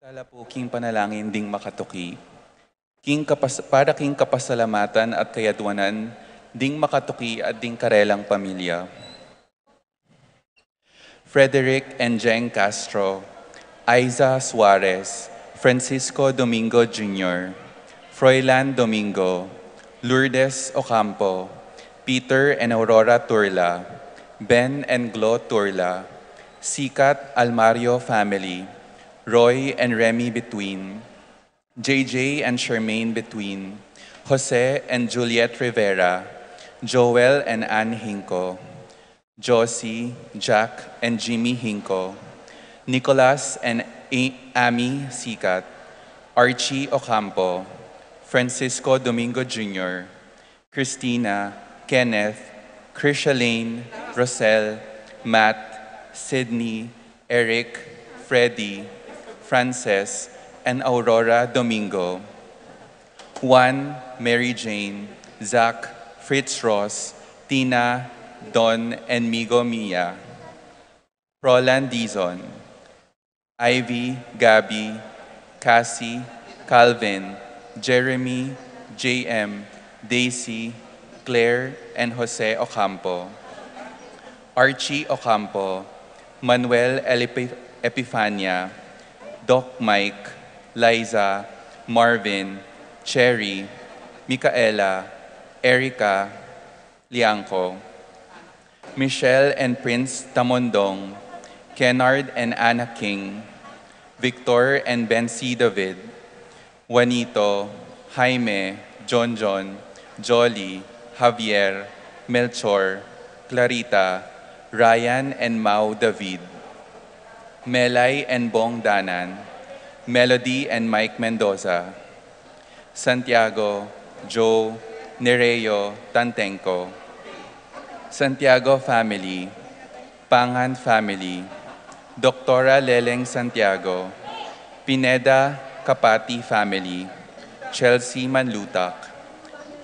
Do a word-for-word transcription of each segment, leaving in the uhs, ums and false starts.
Tala pu king panalangin ding makatuki. King kapas-, para king kapasalamatan at kayadwanan ding makatuki at ding karelang pamilya. Frederick and Jeng Castro, Aiza Suarez, Francisco Domingo Junior, Froilan Domingo, Lourdes Ocampo, Peter and Aurora Turla, Ben and Glo Turla, Sikat Almario family, Roy and Remy Between, J J and Charmaine Between, Jose and Juliet Rivera, Joel and Anne Hinco, Josie, Jack, and Jimmy Hinco, Nicolas and A-, Amy Sikat, Archie Ocampo, Francisco Domingo Junior, Christina, Kenneth, Chrishalane, Rosel, Matt, Sydney, Eric, Freddy, Frances, and Aurora Domingo, Juan, Mary Jane, Zach, Fritz Ross, Tina, Don, and Migo Mia, Roland Dizon, Ivy, Gabby, Cassie, Calvin, Jeremy, J M, Daisy, Claire, and Jose Ocampo, Archie Ocampo, Manuel Elipi-, Epifania, Doc Mike, Liza, Marvin, Cherry, Micaela, Erica, Liangco, Michelle and Prince Tamondong, Kennard and Anna King, Victor and Bensi David, Juanito, Jaime, Jonjon, Jolly, Javier, Melchor, Clarita, Ryan and Mau David, Melay and Bong Danan, Melody and Mike Mendoza, Santiago, Joe, Nereo, Tantengco, Santiago family, Pangan family, Doktora Leleng Santiago, Pineda Kapati family, Chelsea Manlutak,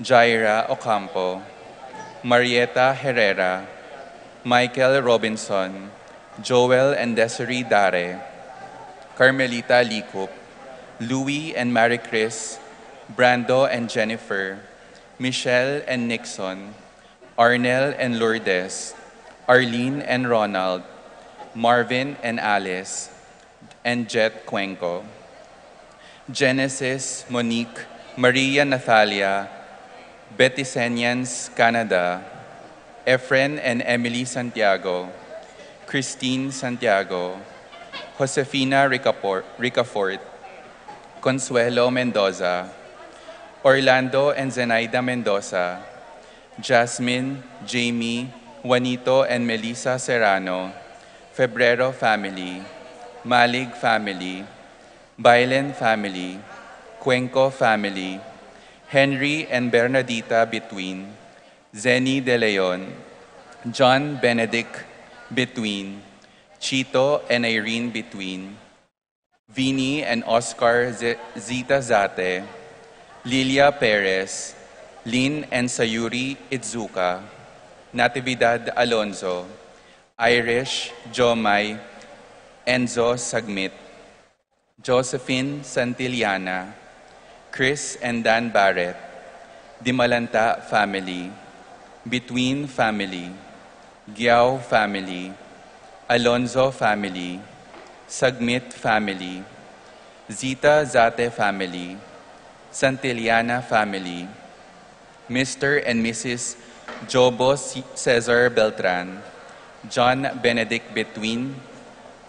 Jaira Ocampo, Marieta Herrera, Michael Robinson, Joel and Desiree Dare, Carmelita Licup, Louie and Marie Chris, Brando and Jennifer, Michelle and Nixon, Arnel and Lourdes, Arlene and Ronald, Marvin and Alice, and Jet Cuenco, Genesis, Monique, Maria Nathalia, Betisenians, Canada, Efren and Emily Santiago, Christine Santiago, Josefina Ricapor-, Ricafort, Consuelo Mendoza, Orlando and Zenaida Mendoza, Jasmine, Jamie, Juanito and Melissa Serrano, Febrero family, Malig family, Bailen family, Cuenco family, Henry and Bernadita Between, Zenny De Leon, John Benedict Between, Chito and Irene Between, Vini and Oscar Z-, Zita Zate, Lilia Perez, Lynn and Sayuri Izuka, Natividad Alonzo, Irish Jomai, Enzo Sagmit, Josephine Santillana, Chris and Dan Barrett, Dimalanta family, Between family, Giao family, Alonzo family, Sagmit family, Zita Zate family, Santillana family, Mister and Missus Jobo C-, Cesar Beltran, John Benedict Between,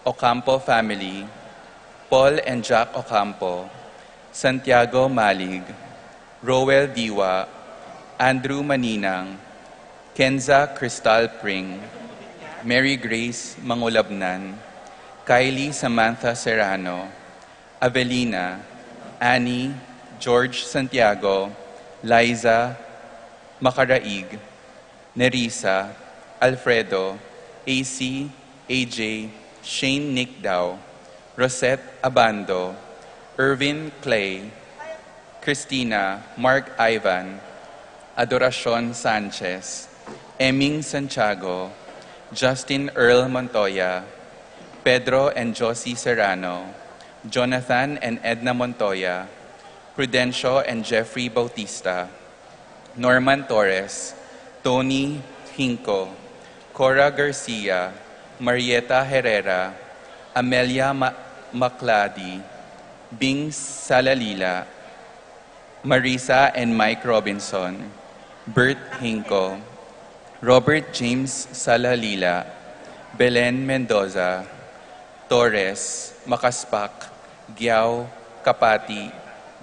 Ocampo family, Paul and Jack Ocampo, Santiago Malig, Roel Diwa, Andrew Maninang, Kenza Cristal Pring, Mary Grace Mangulabnan, Kylie Samantha Serrano, Avelina, Annie, George Santiago, Liza Macaraig, Nerissa, Alfredo, A C, A J, Shane Nick Dao, Rosette Abando, Irvin Clay, Christina, Mark Ivan, Adoracion Sanchez, Eming Santiago, Justin Earl Montoya, Pedro and Josie Serrano, Jonathan and Edna Montoya, Prudencio and Jeffrey Bautista, Norman Torres, Tony Hinco, Cora Garcia, Marieta Herrera, Amelia Ma- Macladi, Bing Salalila, Marisa and Mike Robinson, Bert Hinco, Robert James Salalila, Belen Mendoza, Torres, Macaspac, Giao, Capati,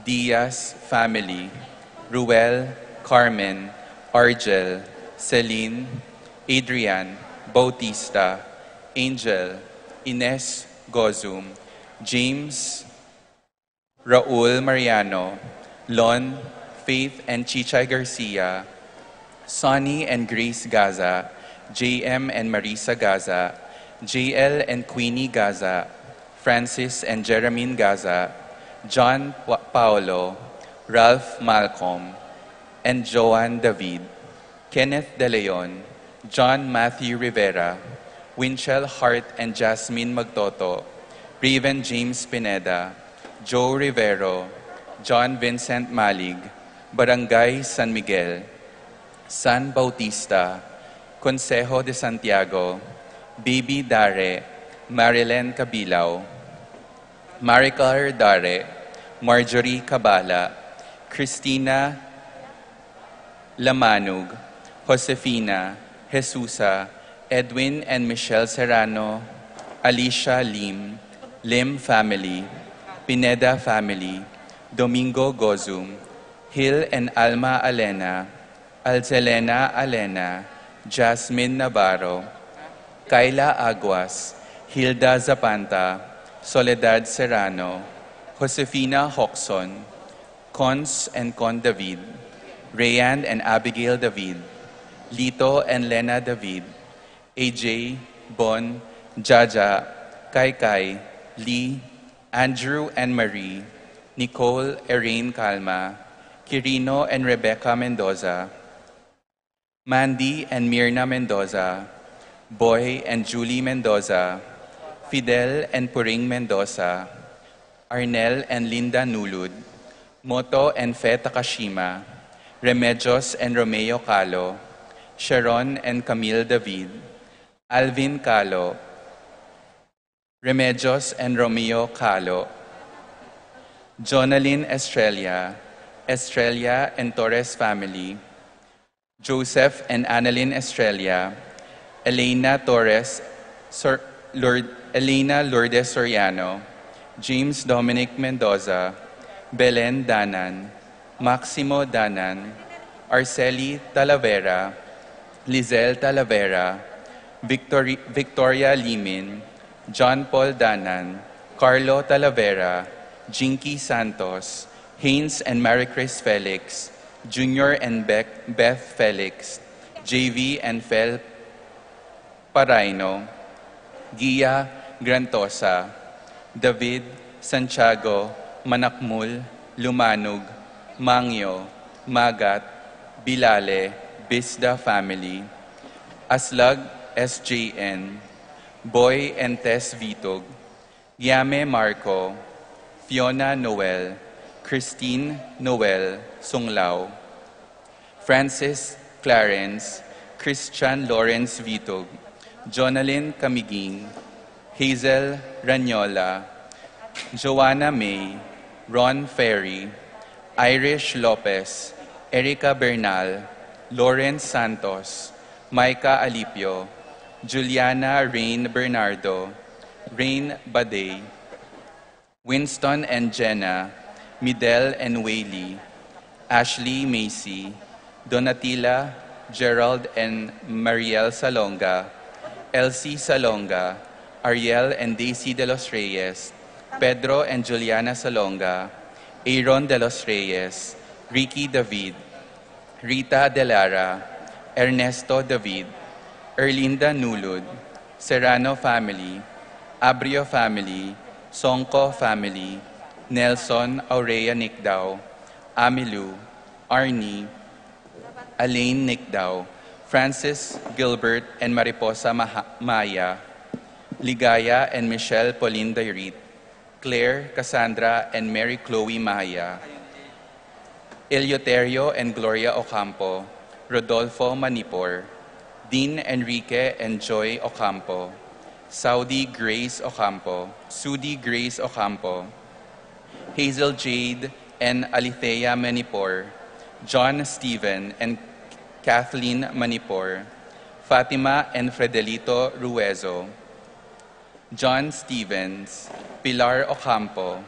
Diaz family, Ruel, Carmen, Argel, Celine, Adrian, Bautista, Angel, Ines Gozum, James, Raul Mariano, Lon, Faith and Chichay Garcia, Sonny and Grace Gaza, J M and Marisa Gaza, J L and Queenie Gaza, Francis and Jeremine Gaza, John Pa- Paulo, Ralph Malcolm, and Joan David, Kenneth De Leon, John Matthew Rivera, Winchell Hart and Jasmine Magtoto, Raven James Pineda, Joe Rivero, John Vincent Malig, Barangay San Miguel, San Bautista, Consejo de Santiago, Bibi Dare, Marilyn Cabilao, Maricar Dare, Marjorie Cabala, Christina Lamanug, Josefina, Jesusa, Edwin and Michelle Serrano, Alicia Lim, Lim family, Pineda family, Domingo Gozum, Hill and Alma Alena, Alzelena Alena, Jasmine Navarro, Kayla Aguas, Hilda Zapanta, Soledad Serrano, Josefina Hoxon, Cons and Con David, Rayan and Abigail David, Lito and Lena David, A J, Bon, Jaja, Kaikai, Lee, Andrew and Marie, Nicole, Erin Calma, Quirino and Rebecca Mendoza, Mandy and Mirna Mendoza, Boy and Julie Mendoza, Fidel and Puring Mendoza, Arnel and Linda Nulud, Moto and Fe Takashima, Remedios and Romeo Calo, Sharon and Camille David, Alvin Calo, Remedios and Romeo Calo, Jonalyn Estrella, Estrella and Torres family, Joseph and Annalyn Estrella, Elena Torres, Sor- Lourd- Elena Lourdes Soriano, James Dominic Mendoza, Belen Danan, Maximo Danan, Arceli Talavera, Lizelle Talavera, Victori- Victoria Limin, John Paul Danan, Carlo Talavera, Jinky Santos, Haynes and Mary Chris Felix, Junior and Bec- Beth Felix, J V and Fel Paraino, Gia Grantosa, David Santiago Manakmul, Lumanog, Mangyo, Magat, Bilale, Bisda family, Aslag S J N, Boy and Tess Vitug, Yame Marco, Fiona Noel, Christine Noel Sunglao, Francis Clarence, Christian Lawrence Vitug, Jonalyn Camigin, Hazel Ranyola, Joanna May, Ron Ferry, Irish Lopez, Erica Bernal, Lawrence Santos, Micah Alipio, Juliana Rain Bernardo, Rain Baday, Winston and Jenna, Midel and Whaley, Ashley Macy, Donatilla, Gerald and Mariel Salonga, Elsie Salonga, Ariel and Daisy de los Reyes, Pedro and Juliana Salonga, Aaron de los Reyes, Ricky David, Rita Delara, Ernesto David, Erlinda Nulud, Serrano family, Abrio family, Songco family, Nelson Aurea Nicdao, Amilu, Arnie, Alain Nicdao, Francis Gilbert and Mariposa Maha- Maya, Ligaya and Michelle Pauline Dairit, Claire, Cassandra, and Mary Chloe Maya, Eleuterio and Gloria Ocampo, Rodolfo Manipor, Dean Enrique and Joy Ocampo, Saudi Grace Ocampo, Sudi Grace Ocampo, Hazel Jade and Alithea Manipor, John Steven and Kathleen Manipor, Fatima and Fredelito Ruezo, John Stevens, Pilar Ocampo,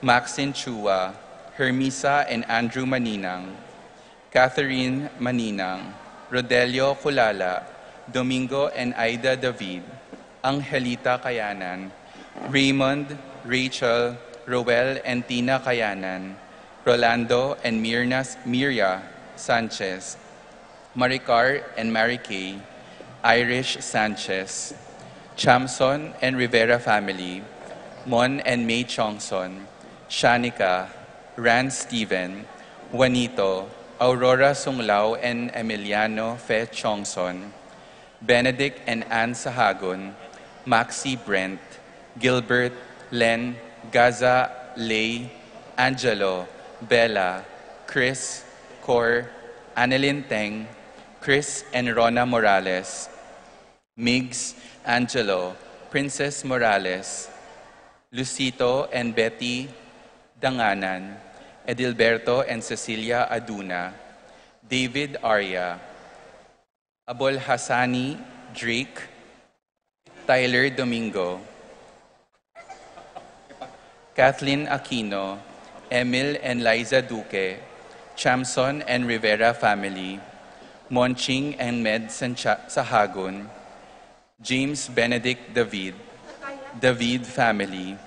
Maxine Chua, Hermisa and Andrew Maninang, Catherine Maninang, Rodelio Culala, Domingo and Aida David, Angelita Kayanan, Raymond, Rachel, Roel and Tina Kayanan, Rolando and Mirna, Miria Sanchez, Maricar and Mary Kay, Irish Sanchez, Chamson and Rivera family, Mon and May Chongson, Shanika, Ran Steven, Juanito, Aurora Sunglao and Emiliano Fe Chongson, Benedict and Anne Sahagun, Maxi Brent, Gilbert, Len, Gaza, Lay, Angelo, Bella, Chris, Cor, Annalyn Teng, Chris and Rona Morales, Migs, Angelo, Princess Morales, Lucito and Betty Danganan, Edilberto and Cecilia Aduna, David Aria, Abolhasani Drake, Tyler Domingo, Kathleen Aquino, Emil and Liza Duque, Chamson and Rivera family, Monching and Med Sancha- Sahagun, James Benedict David, David family,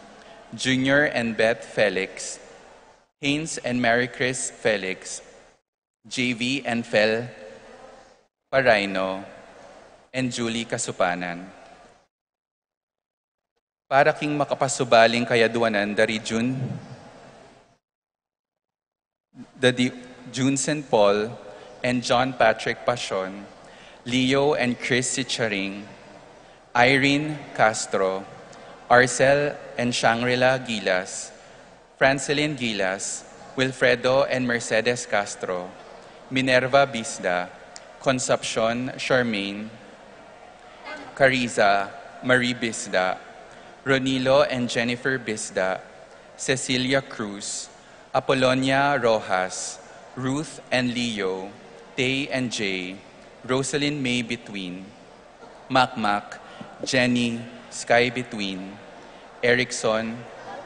Junior and Beth Felix, Haynes and Mary Chris Felix, J V and Fel Paraino, and Julie Kasupanan. Para king makapasubaling kayadwanan da ri Jun, da di Jun Saint Paul and John Patrick Pasion, Leo and Chris Sicharing, Irene Castro, Arcel and Shangri-La Gilas, Francelin Gilas, Wilfredo and Mercedes Castro, Minerva Bisda, Concepcion Charmaine, Cariza Marie Bisda, Ronilo and Jennifer Bisda, Cecilia Cruz, Apolonia Rojas, Ruth and Leo, Tay and Jay, Rosalyn May Between, Makmak, Jenny, Sky Between, Erickson,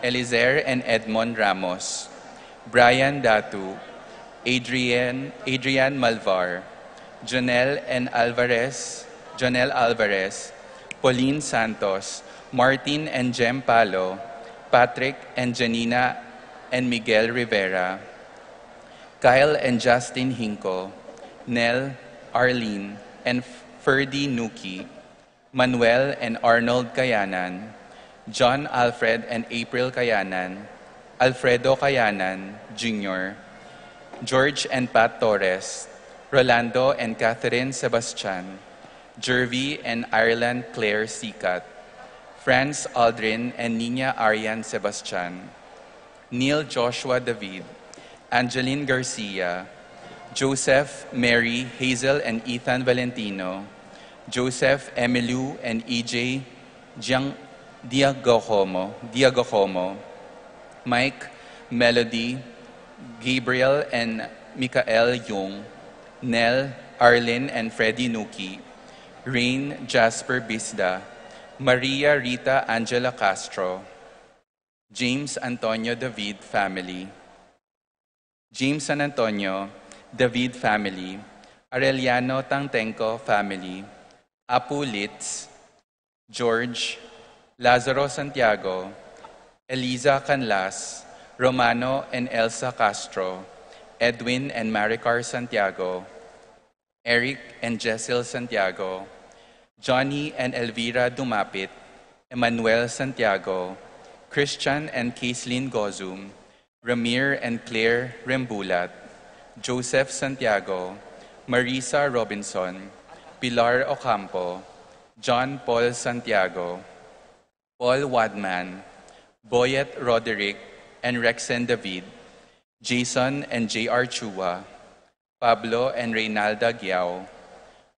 Elizer and Edmond Ramos, Brian Datu, Adrian, Adrian Malvar, Jonel and Alvarez, Jonel Alvarez, Pauline Santos, Martin and Jem Palo, Patrick and Janina and Miguel Rivera, Kyle and Justin Hinco, Nel, Arlene, and Ferdy Nuki, Manuel and Arnold Kayanan, John Alfred and April Kayanan, Alfredo Kayanan Junior, George and Pat Torres, Rolando and Catherine Sebastian, Jervy and Ireland Claire Sikat, Franz Aldrin and Nina Arian Sebastian, Neil Joshua David, Angeline Garcia, Joseph, Mary, Hazel, and Ethan Valentino, Joseph, Emilu, and E J Giang-, Diagocomo, Diagocomo, Mike, Melody, Gabriel, and Michael Yung, Nell, Arlene, and Freddie Nuki, Rain, Jasper Bisda, Maria Rita Angela Castro, James Antonio David family, James San Antonio David family, Arellano Tangtenco family, Apu Litz, George, Lazaro Santiago, Eliza Canlas, Romano and Elsa Castro, Edwin and Maricar Santiago, Eric and Jessel Santiago, Johnny and Elvira Dumapit, Emmanuel Santiago, Christian and Caislin Gozum, Ramir and Claire Rembulat, Joseph Santiago, Marisa Robinson, Pilar Ocampo, John Paul Santiago, Paul Wadman, Boyet Roderick and Rexen David, Jason and J R Chua, Pablo and Reynalda Giao,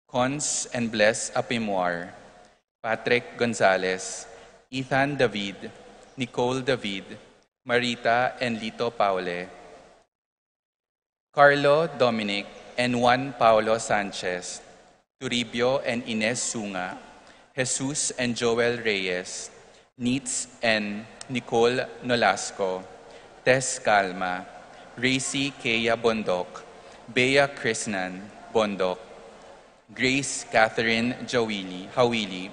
Cons and Bless Apimwar, Patrick Gonzalez, Ethan David, Nicole David, Marita and Lito Paule, Carlo Dominic and Juan Paulo Sanchez, Toribio and Ines Sunga, Jesus and Joel Reyes, Nitz and Nicole Nolasco, Tess Calma, Racy Kea Bondoc, Bea Krishnan Bondoc, Grace Catherine Jawili, Hawili,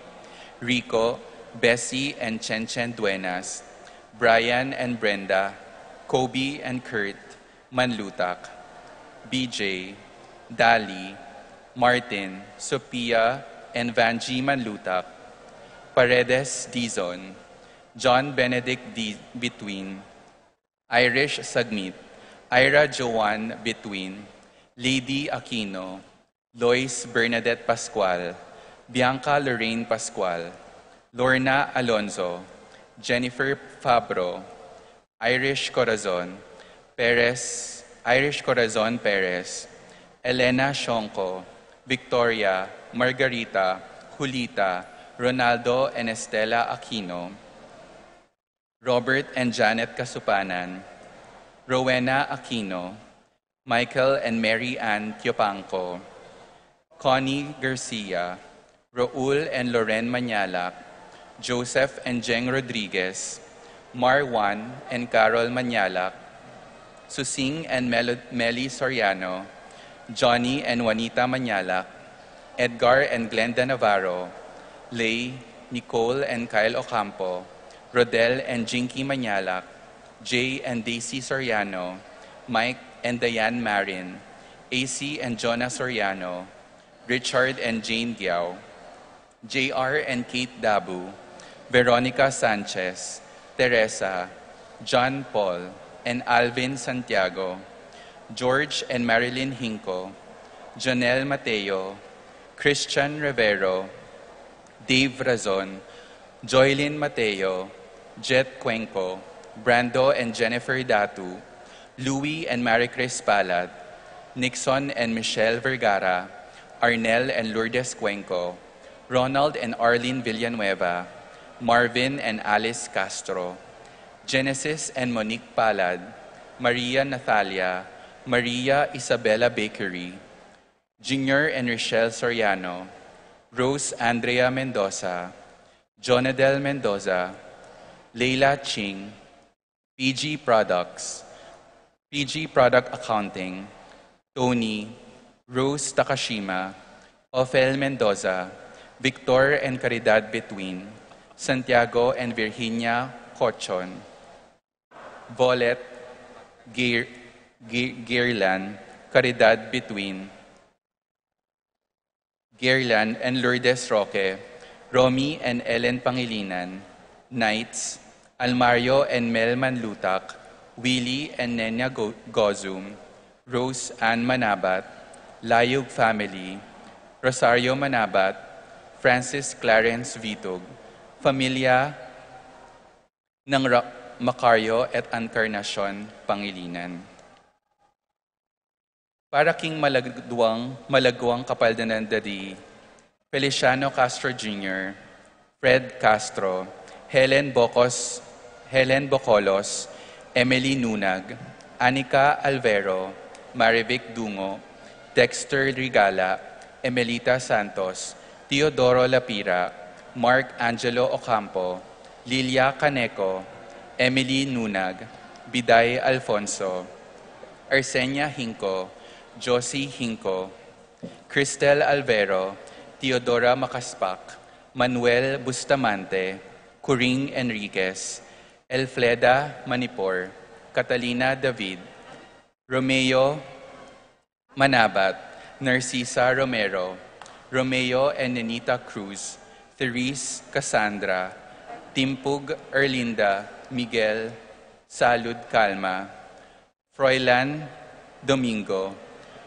Rico, Bessie and Chen Chen Duenas, Brian and Brenda, Kobe and Kurt Manlutak, B J, Dali, Martin, Sophia, and Vangie Manlutak, Paredes Dizon, John Benedict D. Between, Irish Sagmit, Ira Joanne Between, Lady Aquino, Lois Bernadette Pascual, Bianca Lorraine Pascual, Lorna Alonzo, Jennifer Fabro, Irish Corazon Perez, Irish Corazon Perez, Elena Shonko, Victoria, Margarita, Julita, Ronaldo and Estela Aquino, Robert and Janet Kasupanan, Rowena Aquino, Michael and Mary Ann Tiopangco, Connie Garcia, Raul and Loren Mañalac, Joseph and Jeng Rodriguez, Marwan and Carol Mañalac, Susing and Mel- Meli Soriano, Johnny and Juanita Mañalac, Edgar and Glenda Navarro, Lay, Nicole and Kyle Ocampo, Rodel and Jinky Mañalac, Jay and Daisy Soriano, Mike and Diane Marin, A C and Jonah Soriano, Richard and Jane Giao, J R and Kate Dabu, Veronica Sanchez, Teresa, John Paul, and Alvin Santiago, George and Marilyn Hinco, Jonel Mateo, Christian Rivero, Dave Razon, Joylyn Mateo, Jet Cuenco, Brando and Jennifer Datu, Louis and Marie Chris Palad, Nixon and Michelle Vergara, Arnel and Lourdes Cuenco, Ronald and Arlene Villanueva, Marvin and Alice Castro, Genesis and Monique Palad, Maria Nathalia, Maria Isabella Bakery, Junior and Rochelle Soriano, Rose Andrea Mendoza, Jonadel Mendoza, Leila Ching, P G Products, P G Product Accounting, Tony, Rose Takashima, Ophel Mendoza, Victor and Caridad Between, Santiago and Virginia Cochon, Volet, Gir- Gi- Girlan, Caridad Between, Girlan and Lourdes Roque, Romy and Ellen Pangilinan, Knights, Almario and Mel Manlutak, Willie and Nenya Go- Gozum, Rose Ann Manabat, Layug family, Rosario Manabat, Francis Clarence Vitug, Familia ng Ra- Macario at Encarnacion Pangilinan. Para king malagwang, malagwang kapaldanan da di Feliciano Castro Junior, Fred Castro, Helen Bocos, Helen Bocolos, Emily Nunag, Anika Alvero, Marivic Dungo, Dexter Rigala, Emelita Santos, Teodoro Lapira, Mark Angelo Ocampo, Lilia Caneco, Emily Nunag, Biday Alfonso, Arsenia Hinco, Josie Hinco, Cristel Alvero, Teodora Macaspac, Manuel Bustamante, Coring Enriquez, Elfleda Manipor, Catalina David, Romeo Manabat, Narcisa Romero, Romeo and Nenita Cruz, Therese Cassandra, Timpug Erlinda, Miguel Salud Calma, Froilan Domingo,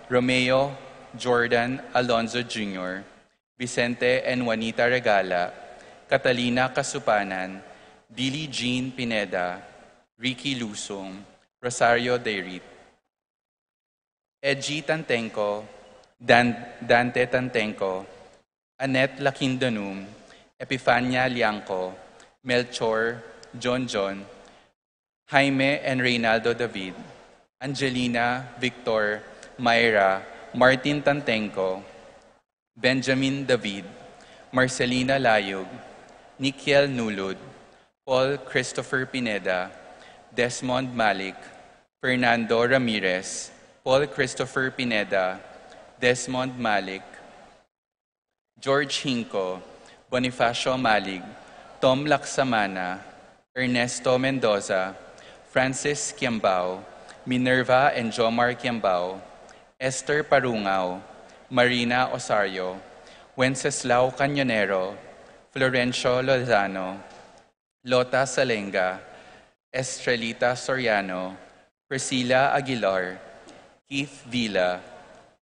Romeo Jordan Alonzo Junior, Vicente and Juanita Regala, Catalina Casupanan, Billie Jean Pineda, Ricky Lusung, Rosario Dayrit, Edgy Tantenco, Dan- Dante Tantenco, Annette Lakindanum, Epifania Liangco, Melchor, John John, Jaime and Reynaldo David, Angelina, Victor, Myra, Martin Tantenco, Benjamin David, Marcelina Layug, Nikiel Nulud, Paul Christopher Pineda, Desmond Malik, Fernando Ramirez, Paul Christopher Pineda, Desmond Malik, George Hinco, Bonifacio Malig, Tom Laksamana, Ernesto Mendoza, Francis Kiambao, Minerva and Jomar Kiambao, Esther Parungao, Marina Osario, Wenceslao Cañonero, Florencio Lozano, Lota Salenga, Estrelita Soriano, Priscilla Aguilar, Keith Villa,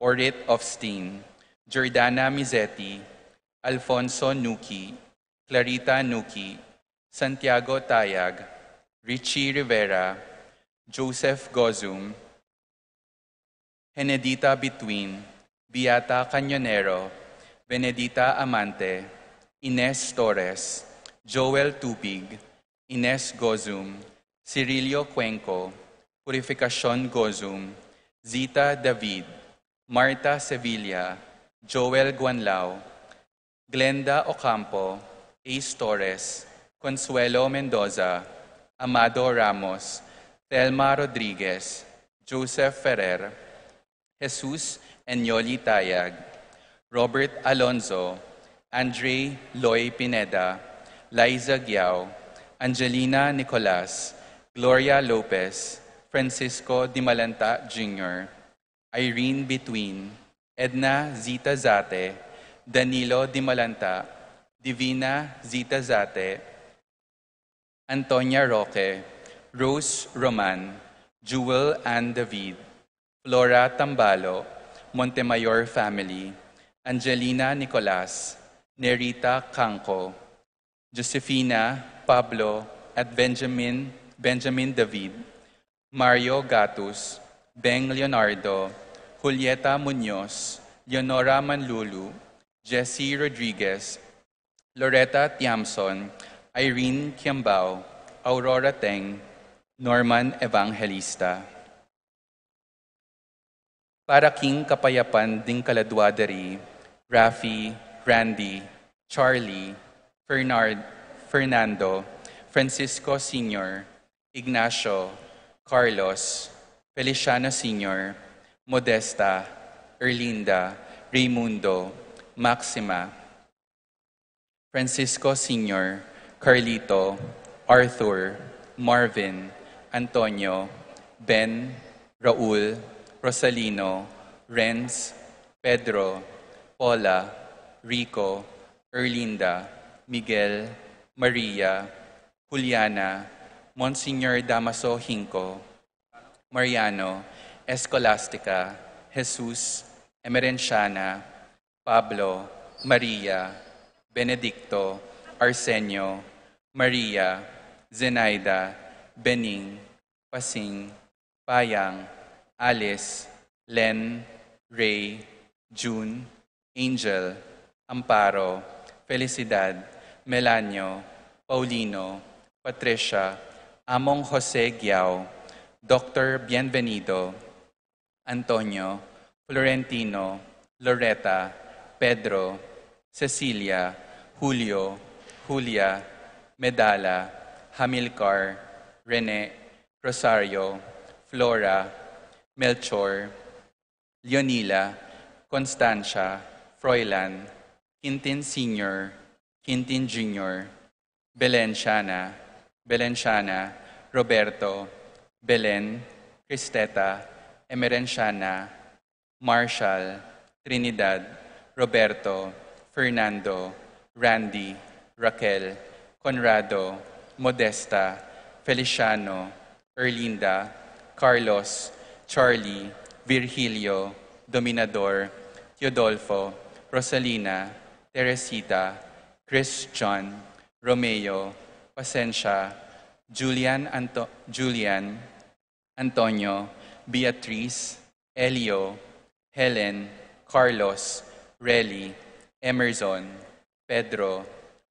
Orit Ofsteen, Jordana Mizetti, Alfonso Nuki, Clarita Nuki, Santiago Tayag, Richie Rivera, Joseph Gozum, Henedita Between, Beata Cañonero, Benedita Amante, Ines Torres, Joel Tubig, Ines Gozum, Cirilio Cuenco, Purificacion Gozum, Zita David, Marta Sevilla, Joel Guanlao, Glenda Ocampo, Ace Torres, Consuelo Mendoza, Amado Ramos, Thelma Rodriguez, Joseph Ferrer, Jesus Enyoli Tayag, Robert Alonzo, Andre Loy Pineda, Liza Giao, Angelina Nicolas, Gloria Lopez, Francisco Dimalanta Junior, Irene Between, Edna Zita Zate, Danilo Dimalanta, Divina Zita Zate, Antonia Roque, Rose Roman, Jewel Ann David, Flora Tambalo, Montemayor family, Angelina Nicolas, Nerita Canco, Josefina, Pablo, at Benjamin, Benjamin David, Mario Gatus, Beng Leonardo, Julieta Muñoz, Leonora Manlulu, Jessie Rodriguez, Loretta Tiamson, Irene Kiambao, Aurora Teng, Norman Evangelista. Para king kapayapan ding kaladua da ri, Rafi, Randy, Charlie, Fernard, Fernando, Francisco Senior, Ignacio, Carlos, Feliciano Senior, Modesta, Erlinda, Raymundo, Maxima, Francisco Senior, Carlito, Arthur, Marvin, Antonio, Ben, Raul, Rosalino, Renz, Pedro, Paula, Rico, Erlinda, Miguel, Maria, Juliana, Monsignor Damaso Hinco, Mariano, Escolastica, Jesus, Emerenciana, Pablo, Maria, Benedicto, Arsenio, Maria, Zenaida, Bening, Pasing, Payang, Alice, Len, Ray, June, Angel, Amparo, Felicidad, Melanio, Paulino, Patricia, Among Jose Giao, Doctor Bienvenido, Antonio, Florentino, Loretta, Pedro, Cecilia, Julio, Julia, Medala, Hamilcar, Rene, Rosario, Flora, Melchor, Leonila, Constancia, Froilan, Quintin Senior, Quintin Junior, Belenciana, Belenciana, Roberto, Belen, Cristeta, Emerenciana, Marshall, Trinidad, Roberto, Fernando, Randy, Raquel, Conrado, Modesta, Feliciano, Erlinda, Carlos, Charlie, Virgilio, Dominador, Teodolfo, Rosalina, Teresita, Chris John, Romeo, Pasensya, Julian, Anto- Julian, Antonio, Beatriz, Elio, Helen, Carlos, Relly, Emerson, Pedro,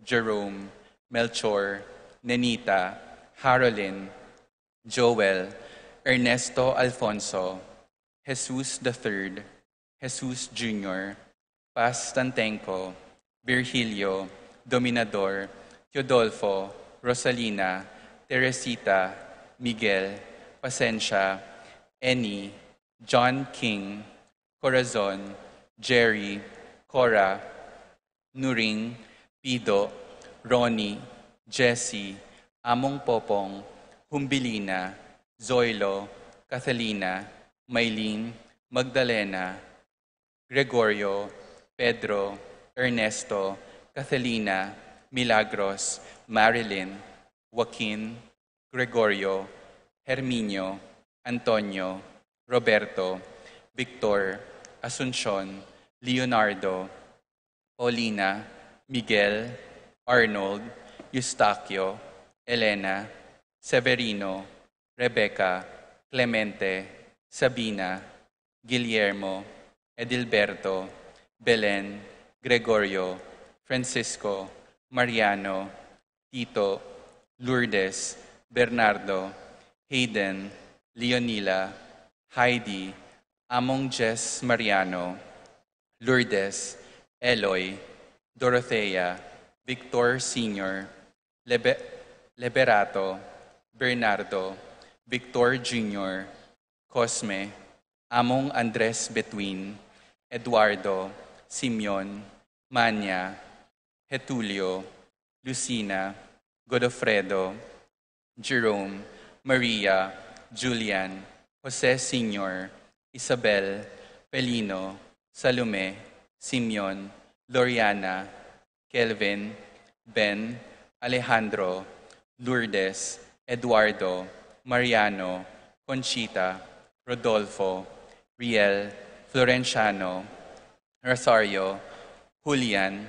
Jerome, Melchor, Nenita, Harolin, Joel, Ernesto, Alfonso, Jesus the third, Jesus Junior, Paz, Tantenco, Virgilio, Dominador, Teodolfo, Rosalina, Teresita, Miguel, Pasensya, Eni, John King, Corazon, Jerry, Cora, Nuring, Pido, Ronnie, Jessie, Among Popong, Humbilina, Zoilo, Catalina, Maylene, Magdalena, Gregorio, Pedro, Ernesto, Catalina, Milagros, Marilyn, Joaquin, Gregorio, Herminio, Antonio, Roberto, Victor, Asuncion, Leonardo, Paulina, Miguel, Arnold, Eustaquio, Elena, Severino, Rebecca, Clemente, Sabina, Guillermo, Edilberto, Belen, Gregorio, Francisco, Mariano, Tito, Lourdes, Bernardo, Hayden, Leonila, Heidi, Among Jess Mariano, Lourdes, Eloy, Dorothea, Victor Senior, Lebe- Liberato, Bernardo, Victor Junior, Cosme, Among Andres Between, Eduardo, Simeon, Manya, Getulio, Lucina, Godofredo, Jerome, Maria, Julian, Jose Senior, Isabel, Pelino, Salome, Simeon, Loriana, Kelvin, Ben, Alejandro, Lourdes, Eduardo, Mariano, Conchita, Rodolfo, Riel, Florenciano, Rosario, Julian,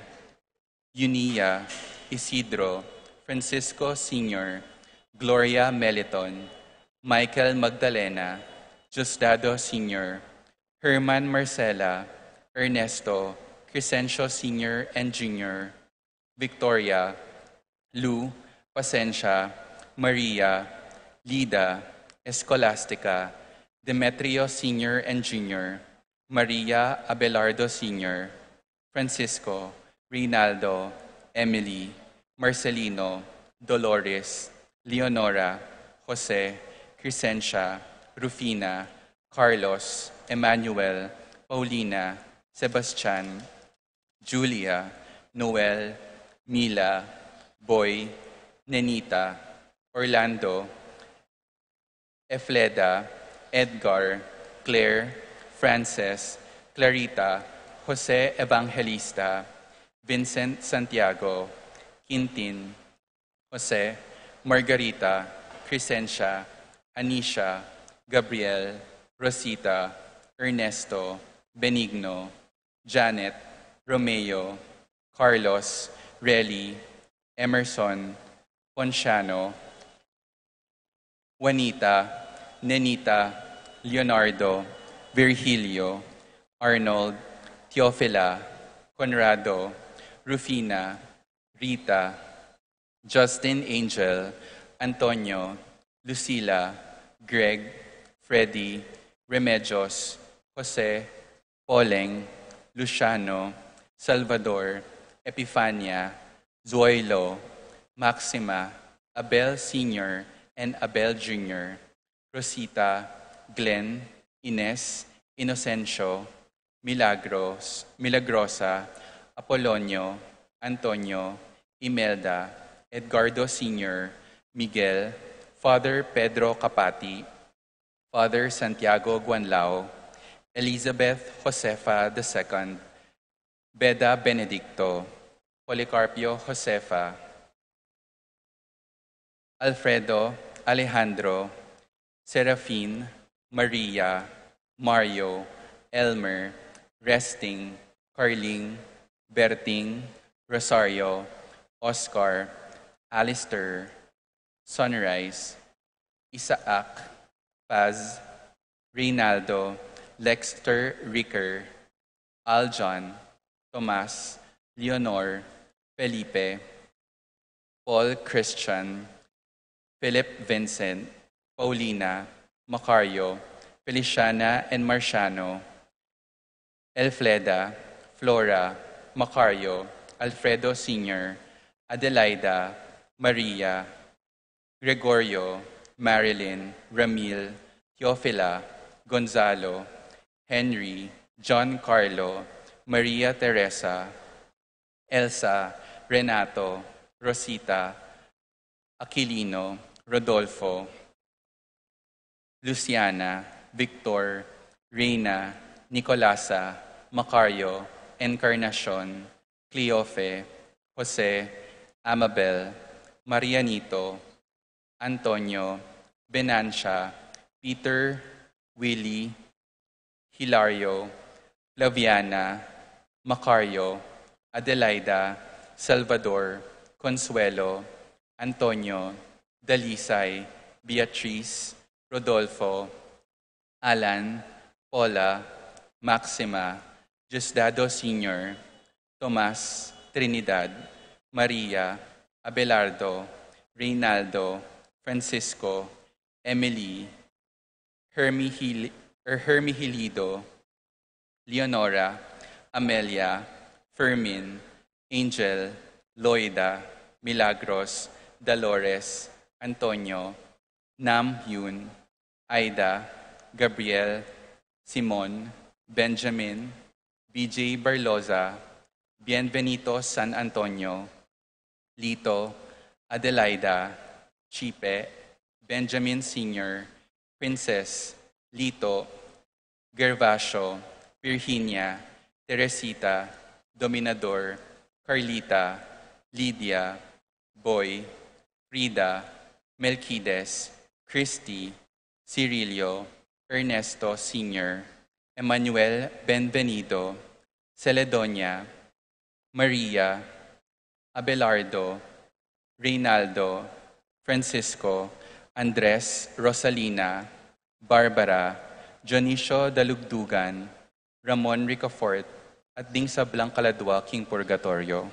Eunia, Isidro, Francisco Senior, Gloria Meliton, Michael Magdalena, Diosdado Senior, Herman Marcela, Ernesto, Crescencio Senior and Junior, Victoria, Lou, Pasensya, Maria, Lida, Escolastica, Demetrio Senior and Junior, Maria, Abelardo Senior, Francisco, Reynaldo, Emily, Marcelino, Dolores, Leonora, Jose, Crescencia, Rufina, Carlos, Emmanuel, Paulina, Sebastian, Julia, Noel, Mila, Boy, Nenita, Orlando, Efleda, Edgar, Claire, Frances, Clarita, Jose Evangelista, Vincent Santiago, Quintin, Jose, Margarita, Crescencia, Anisha, Gabriel, Rosita, Ernesto, Benigno, Janet, Romeo, Carlos, Relly, Emerson, Ponciano, Juanita, Nenita, Leonardo, Virgilio, Arnold, Teofila, Conrado, Rufina, Rita, Justin, Angel, Antonio, Lucila, Greg, Freddy, Remedios, Jose, Poleng, Luciano, Salvador, Epifania, Zoilo, Maxima, Abel Senior and Abel Junior, Rosita, Glenn, Ines, Inocencio, Milagros, Milagrosa, Apolonio, Antonio, Imelda, Edgardo Senior, Miguel, Father Pedro Capati, Father Santiago Guanlao, Elizabeth Josefa the second, Beda Benedicto, Policarpio Josefa, Alfredo, Alejandro, Serafin, Maria, Mario, Elmer, Resting, Carling, Berting, Rosario, Oscar, Alistair, Sunrise, Isaac, Paz, Reynaldo, Lexter, Ricker, Aljon, Tomas, Leonor, Felipe, Paul, Christian, Philip, Vincent, Paulina, Macario, Feliciana and Marciano, Elfreda, Flora, Macario, Alfredo Senior, Adelaida, Maria, Gregorio, Marilyn, Ramil, Teofila, Gonzalo, Henry, John Carlo, Maria Teresa, Elsa, Renato, Rosita, Aquilino, Rodolfo, Luciana, Victor, Reina, Nicolasa, Macario, Encarnacion, Cleofe, Jose, Amabel, Marianito, Antonio, Benancia, Peter, Willie, Hilario, Flaviana, Macario, Adelaida, Salvador, Consuelo, Antonio, Dalisay, Beatriz, Rodolfo, Alan, Paula, Maxima, Diosdado Senior, Tomas, Trinidad, Maria, Abelardo, Reynaldo, Francisco, Emily, Hermihil-, er, Hermihilido, Leonora, Amelia, Fermin, Angel, Loida, Milagros, Dolores, Antonio, Nam Hyun, Aida, Gabriel, Simon, Benjamin, B J Barloza, Bienvenido San Antonio, Lito, Adelaida, Chipe, Benjamin Senior, Princess, Lito, Gervasio, Virginia, Teresita, Dominador, Carlita, Lydia, Boy, Frida, Melquides, Christy, Cirilio, Ernesto Senior, Emmanuel, Benvenido, Celedonia, Maria, Abelardo, Reynaldo, Francisco, Andres, Rosalina, Barbara, Dionisio Dalugdugan, Ramon Ricafort, at ding sablang kaladwa king purgatoryo.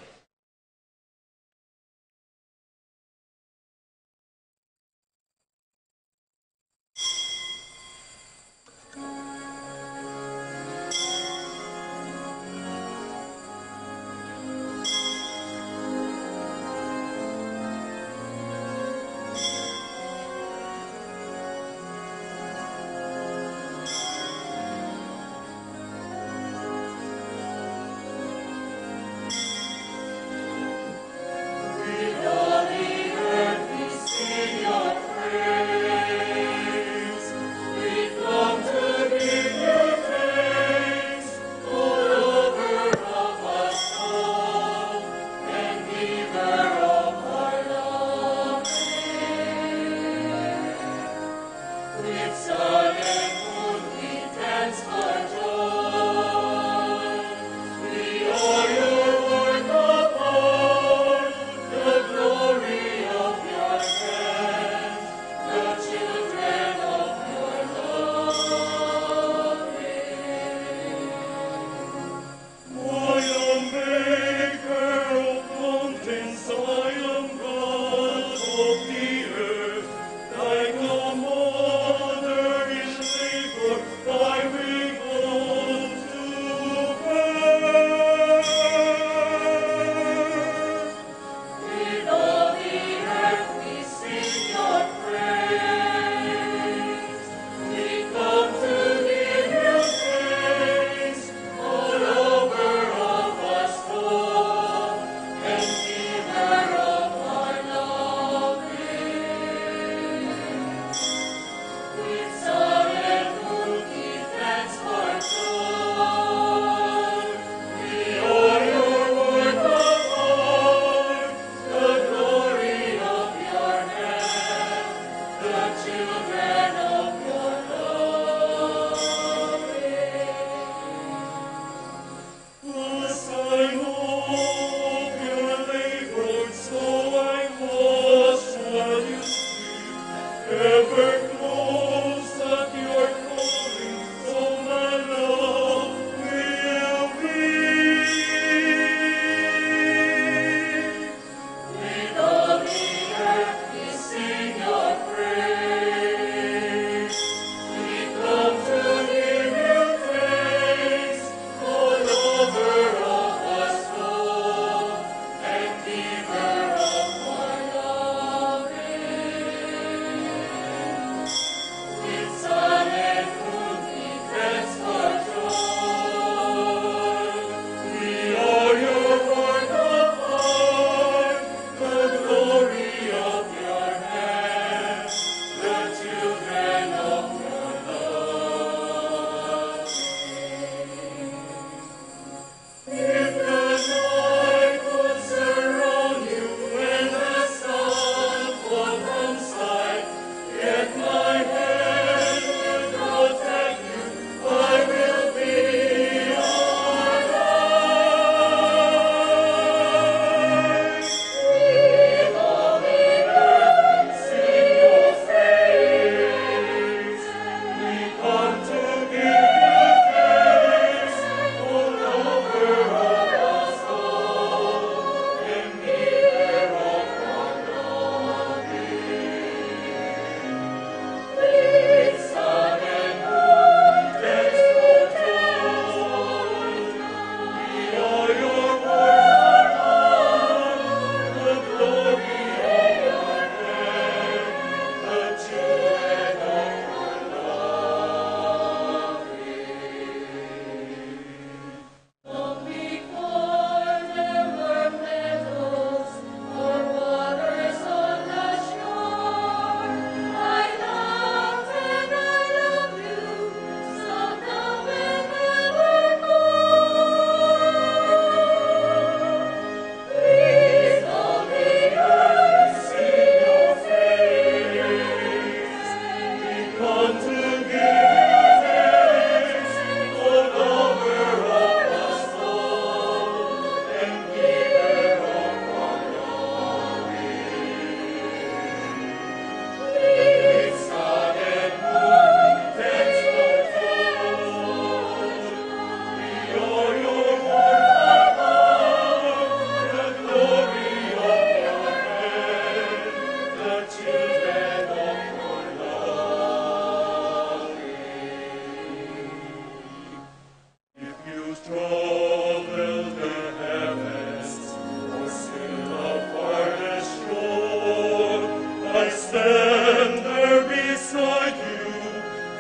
Travel the heavens, O sin of farthest shore, I stand there beside you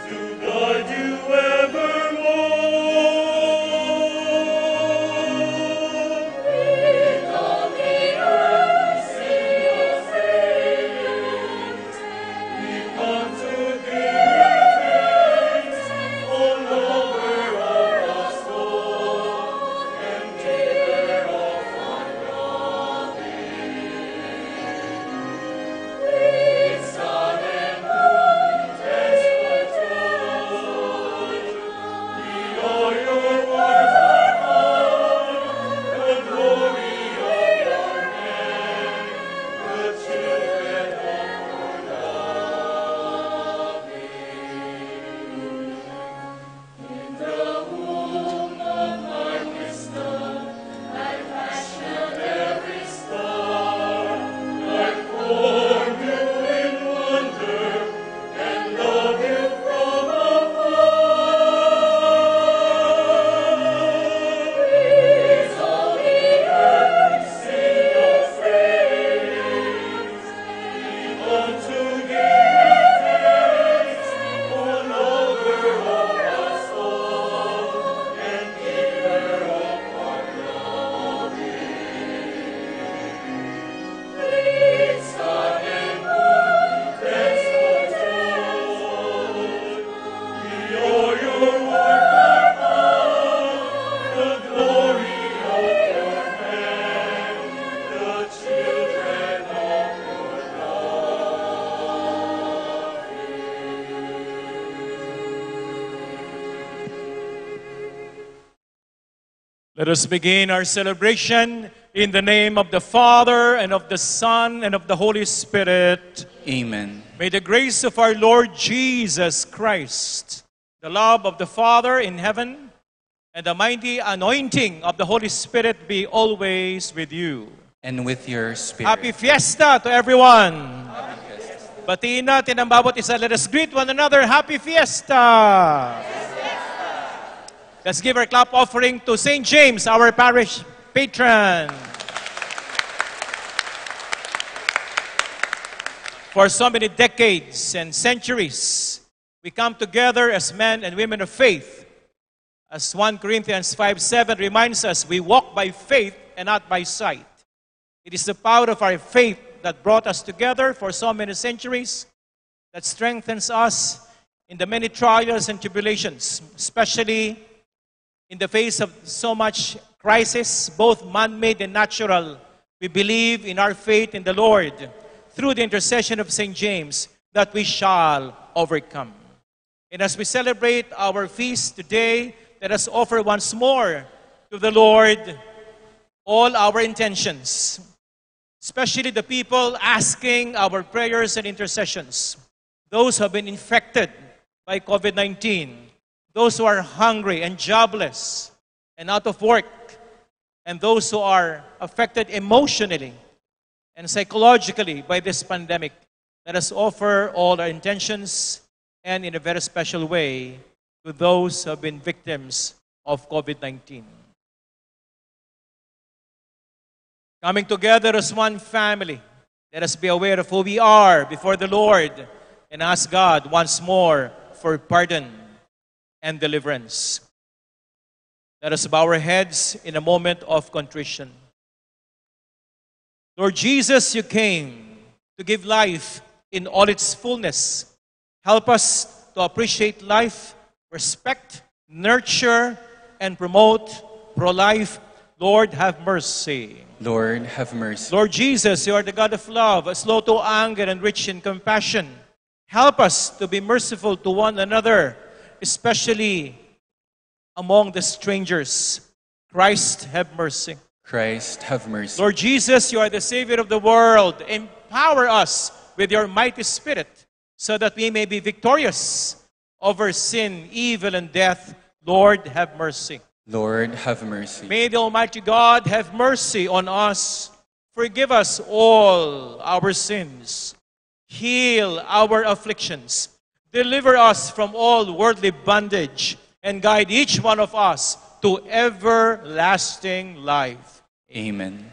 to guide you evermore. With all the earth sing your praise. Let us begin our celebration in the name of the Father, and of the Son, and of the Holy Spirit. Amen. May the grace of our Lord Jesus Christ, the love of the Father in heaven, and the mighty anointing of the Holy Spirit be always with you. And with your spirit. Happy Fiesta to everyone. Happy Fiesta. Batiin natin ang bawat isa. Let us greet one another. Happy Fiesta! Let's give our clap offering to Saint James, our parish patron. For so many decades and centuries, we come together as men and women of faith. As one Corinthians five seven reminds us, we walk by faith and not by sight. It is the power of our faith that brought us together for so many centuries, that strengthens us in the many trials and tribulations, especially in the face of so much crisis, both man-made and natural. We believe in our faith in the Lord, through the intercession of Saint James, that we shall overcome. And as we celebrate our feast today, let us offer once more to the Lord all our intentions, especially the people asking our prayers and intercessions, those who have been infected by COVID nineteen, those who are hungry and jobless and out of work, and those who are affected emotionally and psychologically by this pandemic. Let us offer all our intentions, and in a very special way, to those who have been victims of COVID nineteen. Coming together as one family, let us be aware of who we are before the Lord and ask God once more for pardon and deliverance. Let us bow our heads in a moment of contrition. Lord Jesus, you came to give life in all its fullness. Help us to appreciate life, respect, nurture, and promote pro-life. Lord, have mercy. Lord, have mercy. Lord Jesus, you are the God of love, slow to anger and rich in compassion. Help us to be merciful to one another, especially among the strangers. Christ, have mercy. Christ, have mercy. Lord Jesus, you are the Savior of the world. Empower us with your mighty Spirit so that we may be victorious over sin, evil, and death. Lord, have mercy. Lord, have mercy. May the Almighty God have mercy on us, forgive us all our sins, heal our afflictions, deliver us from all worldly bondage, and guide each one of us to everlasting life. Amen.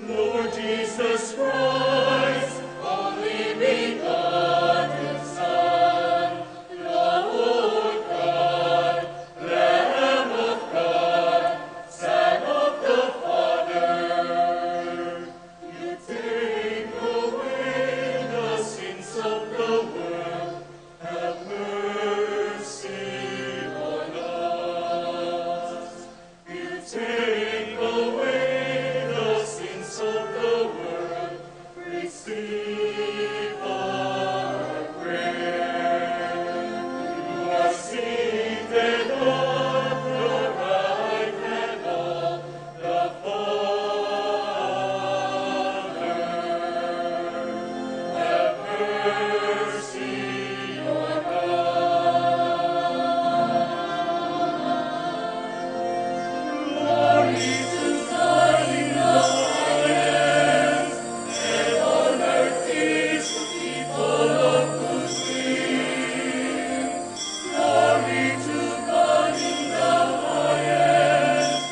Lord Jesus Christ, only begotten Son, Lord God, Lamb of God, Son of the Father, you take away the sins of the world. Have mercy on us. You take away the sins of the world. Receive our prayer. You are seated at the right hand of the Father. Have mercy on us. Glory to God in the highest, and on earth peace to people of good will. Glory to God in the highest,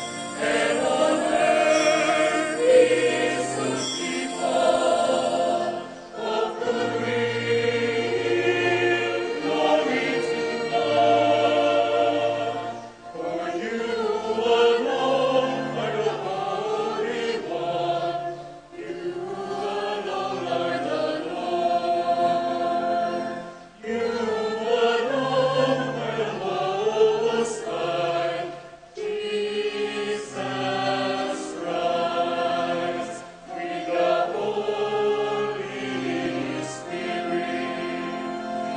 and on earth peace to people of good will. Glory to God. For you alone are the Holy One. You alone are the Lord. You alone are the Most High. Jesus Christ, with the Holy Spirit,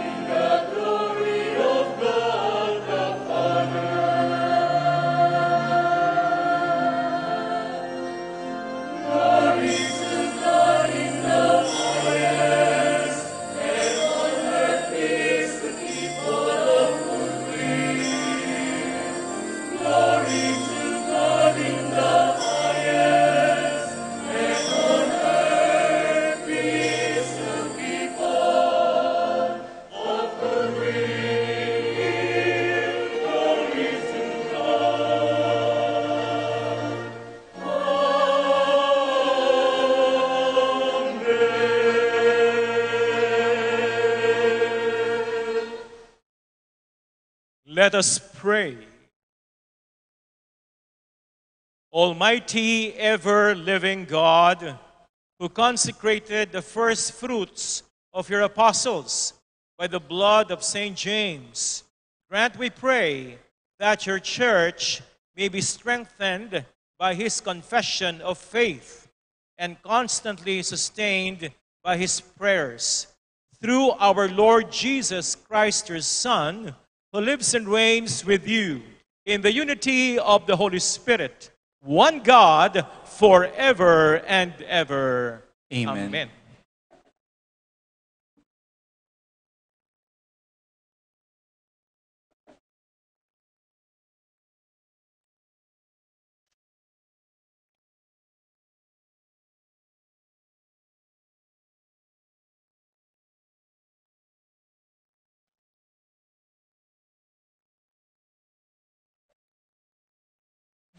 in the glory of God the Father. Glory to God in the highest, and on earth peace to people of good will. Glory to God in the highest, and on earth peace to people of good will. Glory to God. Let us pray. Almighty, ever-living God, who consecrated the first fruits of your apostles by the blood of Saint James, grant, we pray, that your church may be strengthened by his confession of faith and constantly sustained by his prayers. Through our Lord Jesus Christ, your Son, who lives and reigns with you in the unity of the Holy Spirit, one God, forever and ever. Amen. Amen.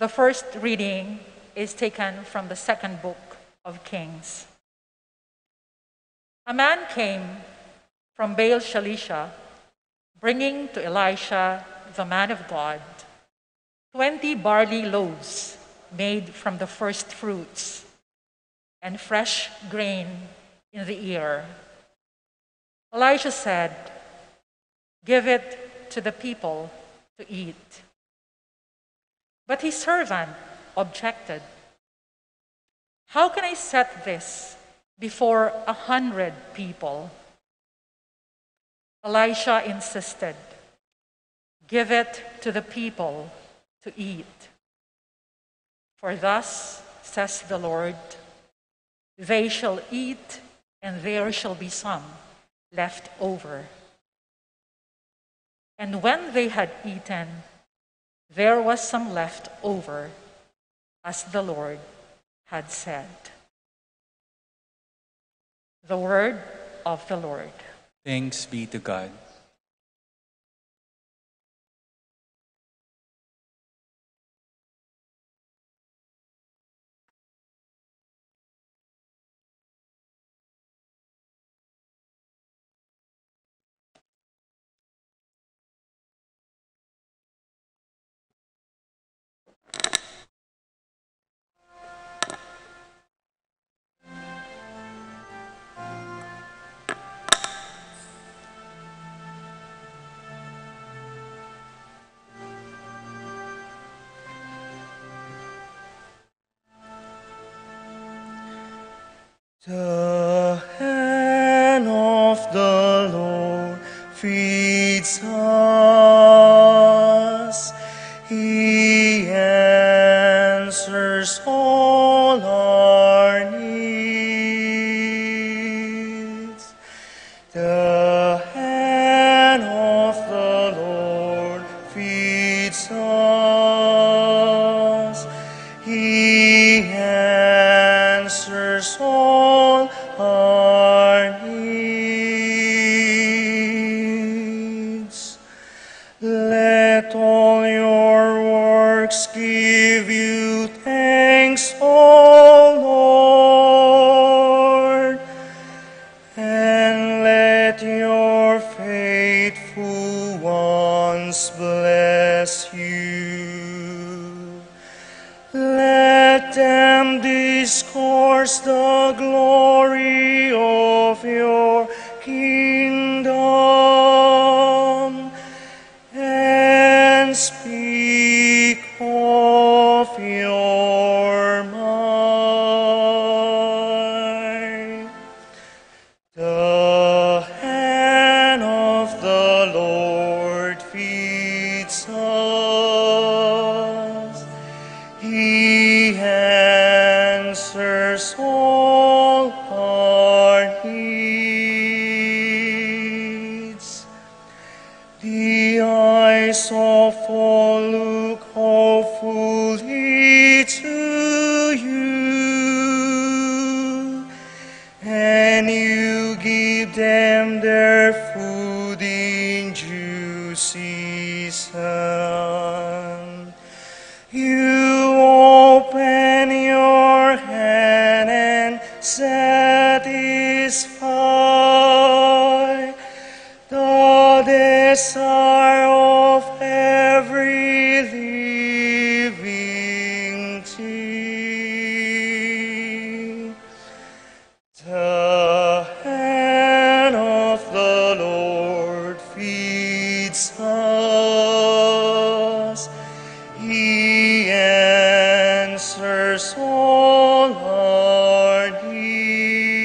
The first reading is taken from the second book of Kings. A man came from Baal Shalisha, bringing to Elisha, the man of God, twenty barley loaves made from the first fruits and fresh grain in the ear. Elisha said, "Give it to the people to eat." But his servant objected. "How can I set this before a hundred people?" Elisha insisted, "Give it to the people to eat. For thus says the Lord, 'They shall eat, and there shall be some left over.'" And when they had eaten, there was some left over, as the Lord had said. The word of the Lord. Thanks be to God. The hand of the Lord feeds us. He answers all our needs. The hand of the Lord feeds us. He answers all our needs. Let all your works give you thanks, O Lord, and let your faithful ones bless you. Let them discourse the glory of your kingdom and speak of your might. The hand of the Lord feeds us. He answers all our needs. The eyes of all look hopefully to you, and you give them their food in due season. You open your hand and satisfy the desire of every living thing. The hand of the Lord feeds us. He answers all our needs.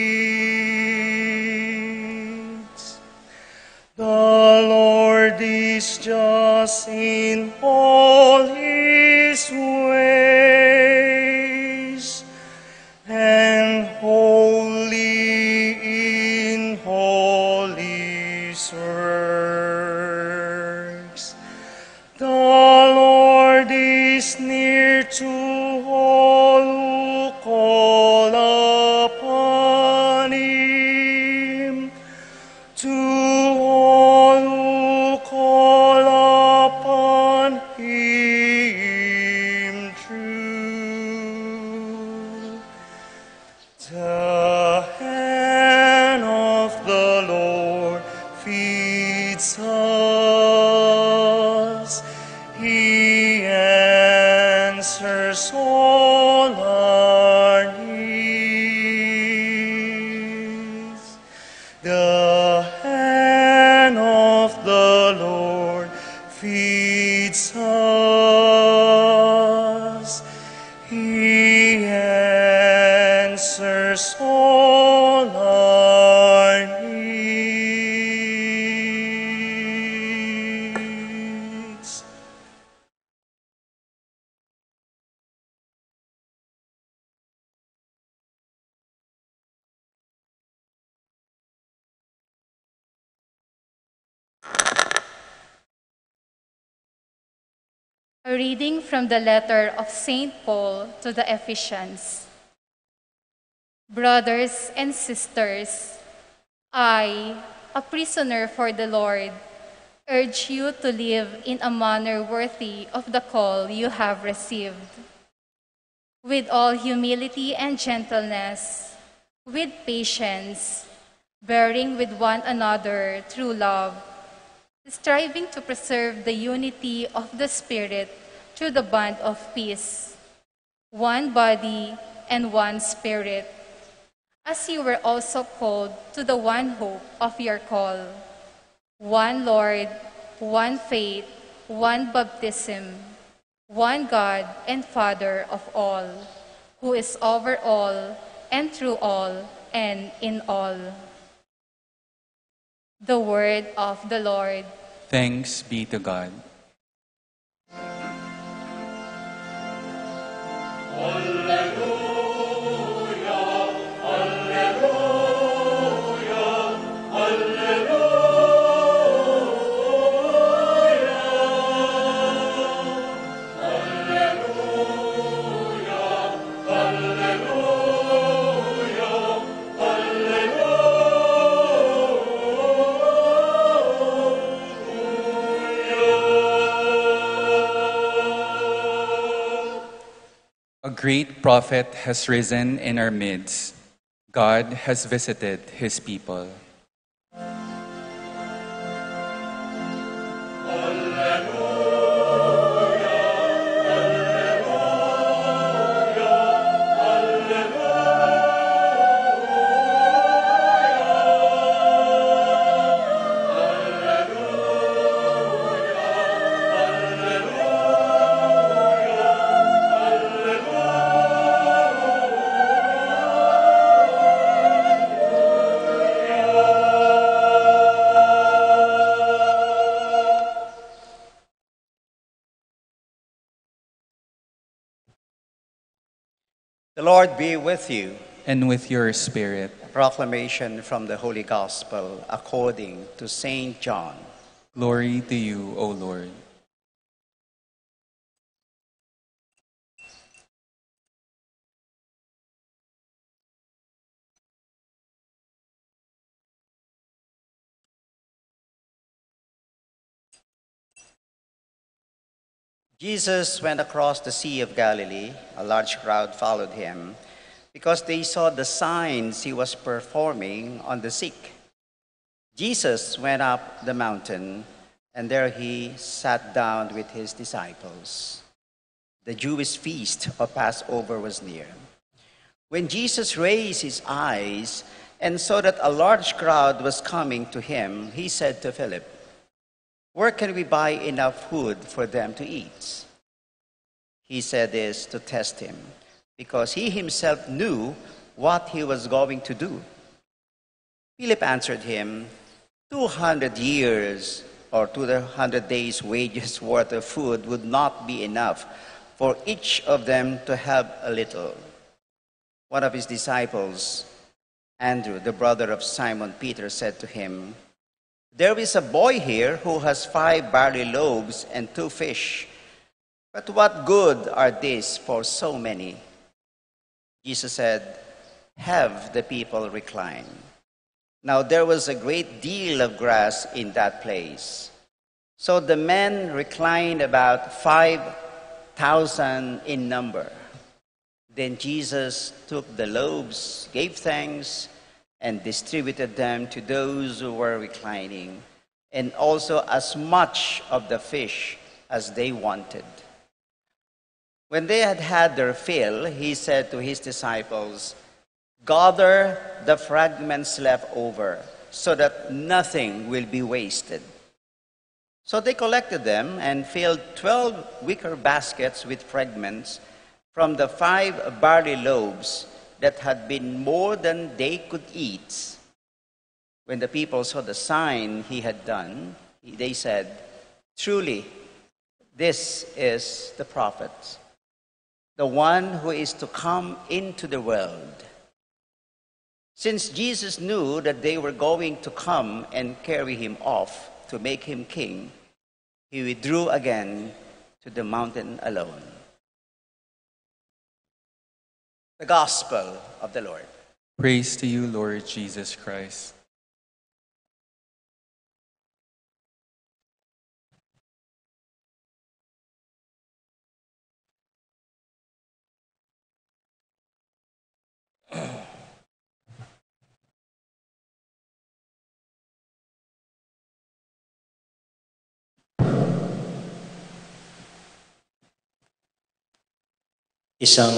The Lord is just in all his ways and holy in all his works. The Lord is near to all who call upon him, to all who call upon him us. He answers all our needs. The hand of the Lord feeds us. He answers all our needs. A reading from the letter of Saint Paul to the Ephesians. Brothers and sisters, I, a prisoner for the Lord, urge you to live in a manner worthy of the call you have received, with all humility and gentleness, with patience, bearing with one another through love, striving to preserve the unity of the Spirit through the bond of peace. One body and one Spirit, as you were also called to the one hope of your call. One Lord, one faith, one baptism, one God and Father of all, who is over all and through all and in all. The word of the Lord. Thanks be to God. A great prophet has risen in our midst. God has visited his people. The Lord be with you. And with your spirit. A proclamation from the Holy Gospel according to Saint John. Glory to you, O Lord. Jesus went across the Sea of Galilee. A large crowd followed him because they saw the signs he was performing on the sick. Jesus went up the mountain, and there he sat down with his disciples. The Jewish feast of Passover was near. When Jesus raised his eyes and saw that a large crowd was coming to him, he said to Philip, "Where can we buy enough food for them to eat?" He said this to test him, because he himself knew what he was going to do. Philip answered him, "Two hundred years or two hundred days' wages worth of food would not be enough for each of them to have a little." One of his disciples, Andrew, the brother of Simon Peter, said to him, "There is a boy here who has five barley loaves and two fish. But what good are these for so many?" Jesus said, "Have the people recline." Now there was a great deal of grass in that place. So the men reclined, about five thousand in number. Then Jesus took the loaves, gave thanks, and distributed them to those who were reclining. and also as much of the fish as they wanted. When they had had their fill, he said to his disciples, "Gather the fragments left over, so that nothing will be wasted." So they collected them and filled twelve wicker baskets with fragments from the five barley loaves that had been more than they could eat. When the people saw the sign he had done, they said, "Truly, this is the prophet, the one who is to come into the world." Since Jesus knew that they were going to come and carry him off to make him king, he withdrew again to the mountain alone. The Gospel of the Lord. Praise to you, Lord Jesus Christ. Isang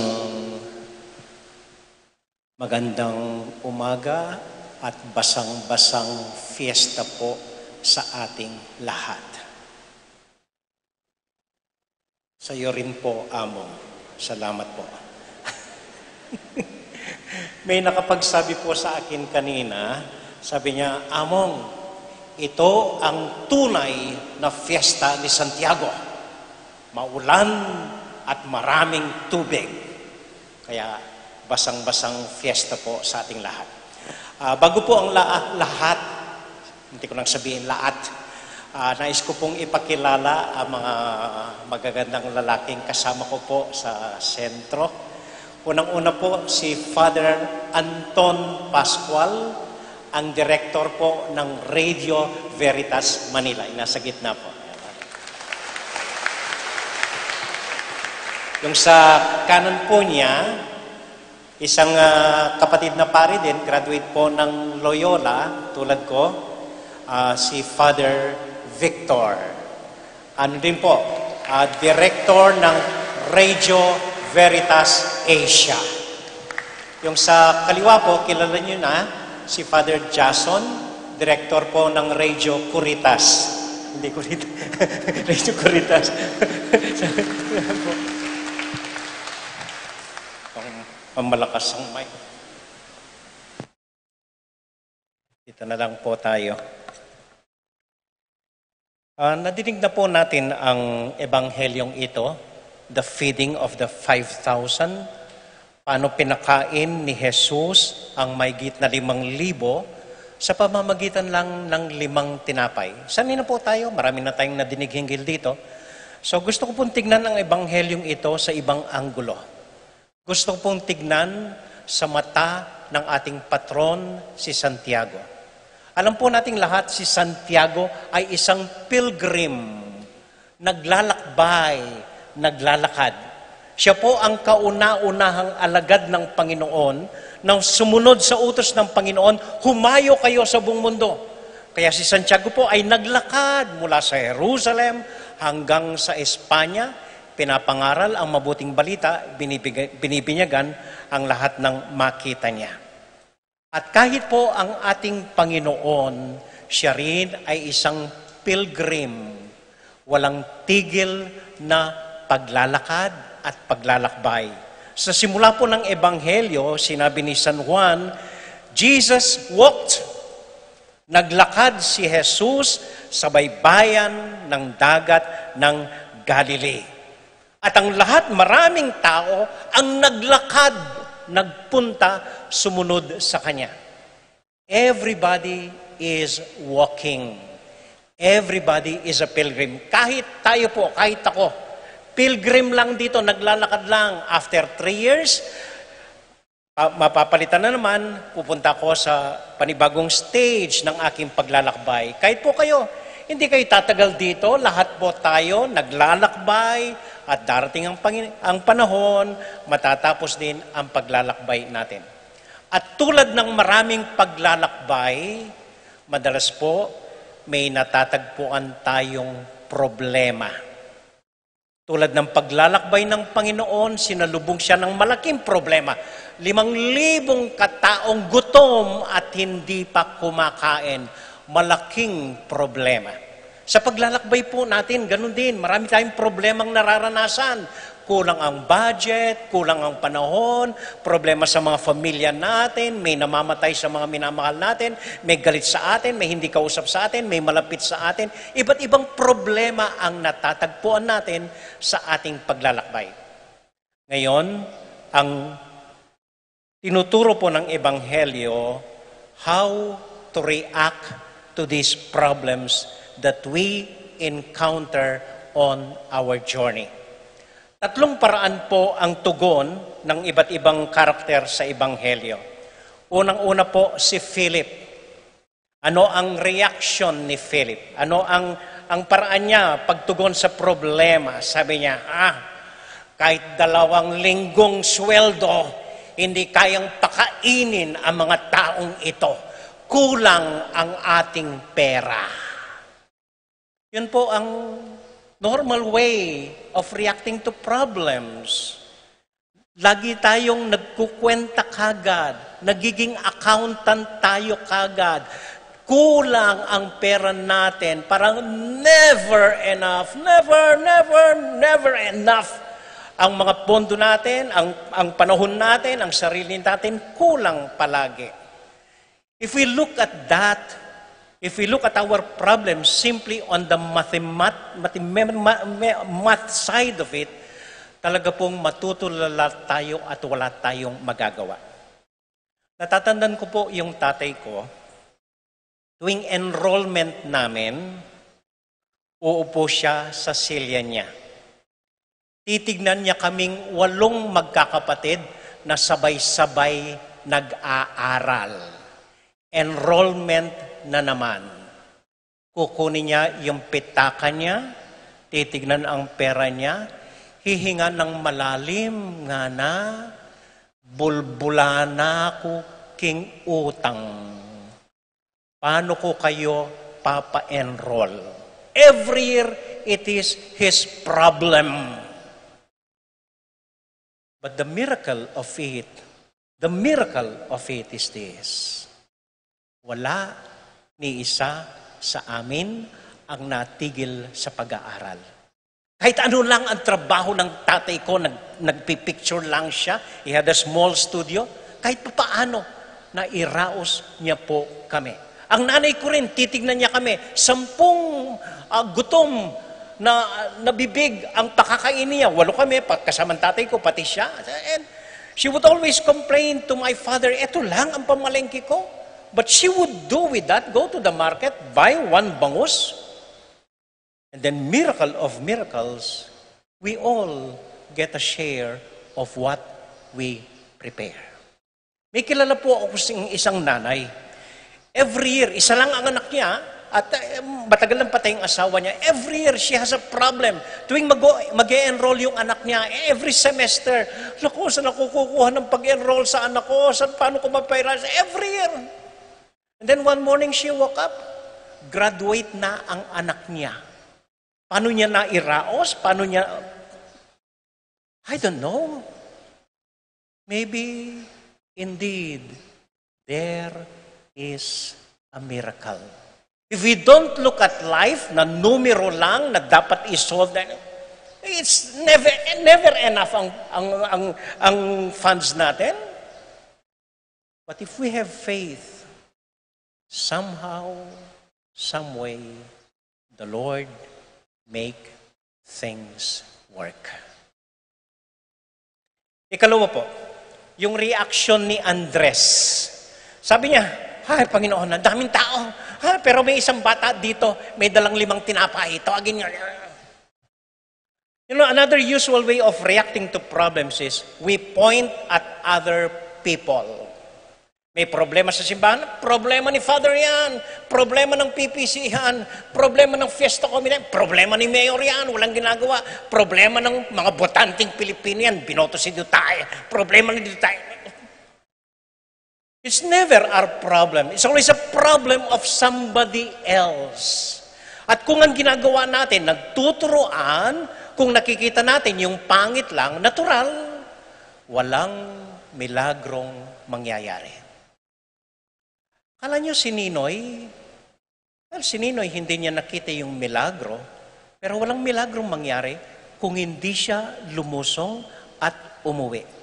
magandang umaga at basang-basang fiesta po sa ating lahat. Sa iyo rin po, Among. Salamat po. May nakapagsabi po sa akin kanina, sabi niya, "Among, ito ang tunay na fiesta ni Santiago. Maulan at maraming tubig." Kaya basang-basang fiesta po sa ating lahat. Ah, bago po ang la-, lahat, hindi ko nang sabihin lahat, ah, nais ko pong ipakilala ang mga magagandang lalaking kasama ko po sa sentro. Unang-una po si Father Anton Pascual, ang direktor po ng Radio Veritas Manila. Nasa gitna po. Yung sa kanan po niya, isang, ah, kapatid na pari din, graduate po ng Loyola, tulad ko, ah, si Father Victor. Ano din po, ah, director ng Radio Veritas Asia. Yung sa kaliwa po, kilala niyo na, si Father Jason, director po ng Radio Curitas. Hindi Curitas. Radio Curitas. Pang-, pamalakas ang mic. Dito na lang po tayo. Ah, nadinig na po natin ang ebanghelyong ito, the feeding of the five thousand. Paano pinakain ni Jesus ang mahigit na limang libo sa pamamagitan lang ng limang tinapay? Sanay na po tayo, marami na tayong nadinig hinggil dito. So, gusto ko pong tignan ang ebanghelyong ito sa ibang anggulo. Gusto ko pong tignan sa mata ng ating patron, si Santiago. Alam po nating lahat, si Santiago ay isang pilgrim, naglalakbay, naglalakad. Siya po ang kauna-unahang alagad ng Panginoon na sumunod sa utos ng Panginoon, "Humayo kayo sa buong mundo." Kaya si Santiago po ay naglakad mula sa Jerusalem hanggang sa Espanya, pinapangaral ang mabuting balita, binibig-, binibinyagan ang lahat ng makita niya. At kahit po ang ating Panginoon, siya rin ay isang pilgrim, walang tigil na paglalakad at paglalakbay. Sa simula po ng Ebanghelyo, sinabi ni San Juan, "Jesus walked." Naglakad si Jesus sa baybayan ng dagat ng Galilee. At ang lahat, maraming tao ang naglakad, nagpunta, sumunod sa kanya. Everybody is walking. Everybody is a pilgrim. Kahit tayo po, kahit ako, pilgrim lang dito, naglalakad lang. After three years, pa-, mapapalitan na naman, pupunta ako sa panibagong stage ng aking paglalakbay. Kahit po kayo, hindi kayo tatagal dito, lahat po tayo naglalakbay at darating ang pangin-, ang panahon, matatapos din ang paglalakbay natin. At tulad ng maraming paglalakbay, madalas po, may natatagpuan tayong problema. Tulad ng paglalakbay ng Panginoon, sinalubong siya ng malaking problema. Limang libong kataong gutom at hindi pa kumakain. Malaking problema. Sa paglalakbay po natin, ganun din. Marami tayong problemang nararanasan. Kulang ang budget, kulang ang panahon, problema sa mga pamilya natin, may namamatay sa mga minamahal natin, may galit sa atin, may hindi kausap sa atin, may malapit sa atin. Iba't ibang problema ang natatagpuan natin sa ating paglalakbay. Ngayon, ang tinuturo po ng Ebanghelyo, how to react to these problems that we encounter on our journey. Tatlong paraan po ang tugon ng iba't ibang karakter sa Ebanghelyo. Unang-una po, si Philip. Ano ang reaksyon ni Philip? Ano ang, ang paraan niya pagtugon sa problema? Sabi niya, "Ah, kahit dalawang linggong sweldo, hindi kayang pakainin ang mga taong ito. Kulang ang ating pera." Yun po ang normal way of reacting to problems. Lagi tayong nagkukwenta kagad, nagiging accountant tayo kagad. Kulang ang pera natin, parang never enough, never, never, never enough. Ang mga pondo natin, ang, ang panahon natin, ang sarili natin, kulang palagi. If we look at that, if we look at our problem simply on the mathemat-, mathema-, ma-, ma-, math side of it, talaga pong matutulala tayo at wala tayong magagawa. Natatandaan ko po yung tatay ko, tuwing enrollment namin, uupo siya sa silya niya. Titignan niya kaming walong magkakapatid na sabay-sabay nag-aaral. Enrollment na naman. Kukunin niya yung pitaka niya, titignan ang pera niya, hihinga ng malalim, ngana, "Bulbula na ku king utang. Paano ko kayo papa-enroll?" Every year, it is his problem. But the miracle of it, the miracle of it is this. Wala ni isa sa amin ang natigil sa pag-aaral. Kahit ano lang ang trabaho ng tatay ko, nag-, nagpipicture lang siya. He had a small studio. Kahit papaano, nairaos niya po kami. Ang nanay ko rin, titignan niya kami. Sampung, ah, gutom na, na bibig ang pakakainin niya. Walo kami, pa-, kasama ang tatay ko, pati siya. And she would always complain to my father, "Eto lang ang pamalengke ko." But she would do with that, go to the market, buy one bangus, and then, miracle of miracles, we all get a share of what we prepare. May kilala po ako sing isang nanay. Every year, isa lang ang anak niya, at, eh, matagal nang patay ang asawa niya. Every year, she has a problem. Tuwing mag-, mag-e-enroll yung anak niya, every semester, "Naku, saan ako kukuha ng pag-enroll sa anak ko? Saan, paano ko mapera?" Every year. And then one morning, she woke up, graduate na ang anak niya. Paano niya nairaos? Paano niya, I don't know. Maybe, indeed, there is a miracle. If we don't look at life na numero lang na dapat i-solve na, it's never, never enough ang, ang, ang, ang funds natin. But if we have faith, somehow, some way, the Lord make things work. Ikalawa po, yung reaction ni Andres. Sabi niya, "Ay, Panginoon, ang daming tao. Ah, pero may isang bata dito, may dalang limang tinapay. Tawagin niyo." You know, another usual way of reacting to problems is we point at other people. May problema sa simbahan, problema ni Father yan, problema ng P P C yan, problema ng Fiesta Committee, problema ni Mayor yan, walang ginagawa, problema ng mga botanteng Pilipino yan, binoto si Duterte, problema ni Duterte. It's never our problem. It's always a problem of somebody else. At kung ang ginagawa natin, nagtuturuan, kung nakikita natin yung pangit lang, natural, walang milagrong mangyayari. Kala nyo si Ninoy? Well, si Ninoy, hindi niya nakita yung milagro, pero walang milagrong mangyari kung hindi siya lumusong at umuwi.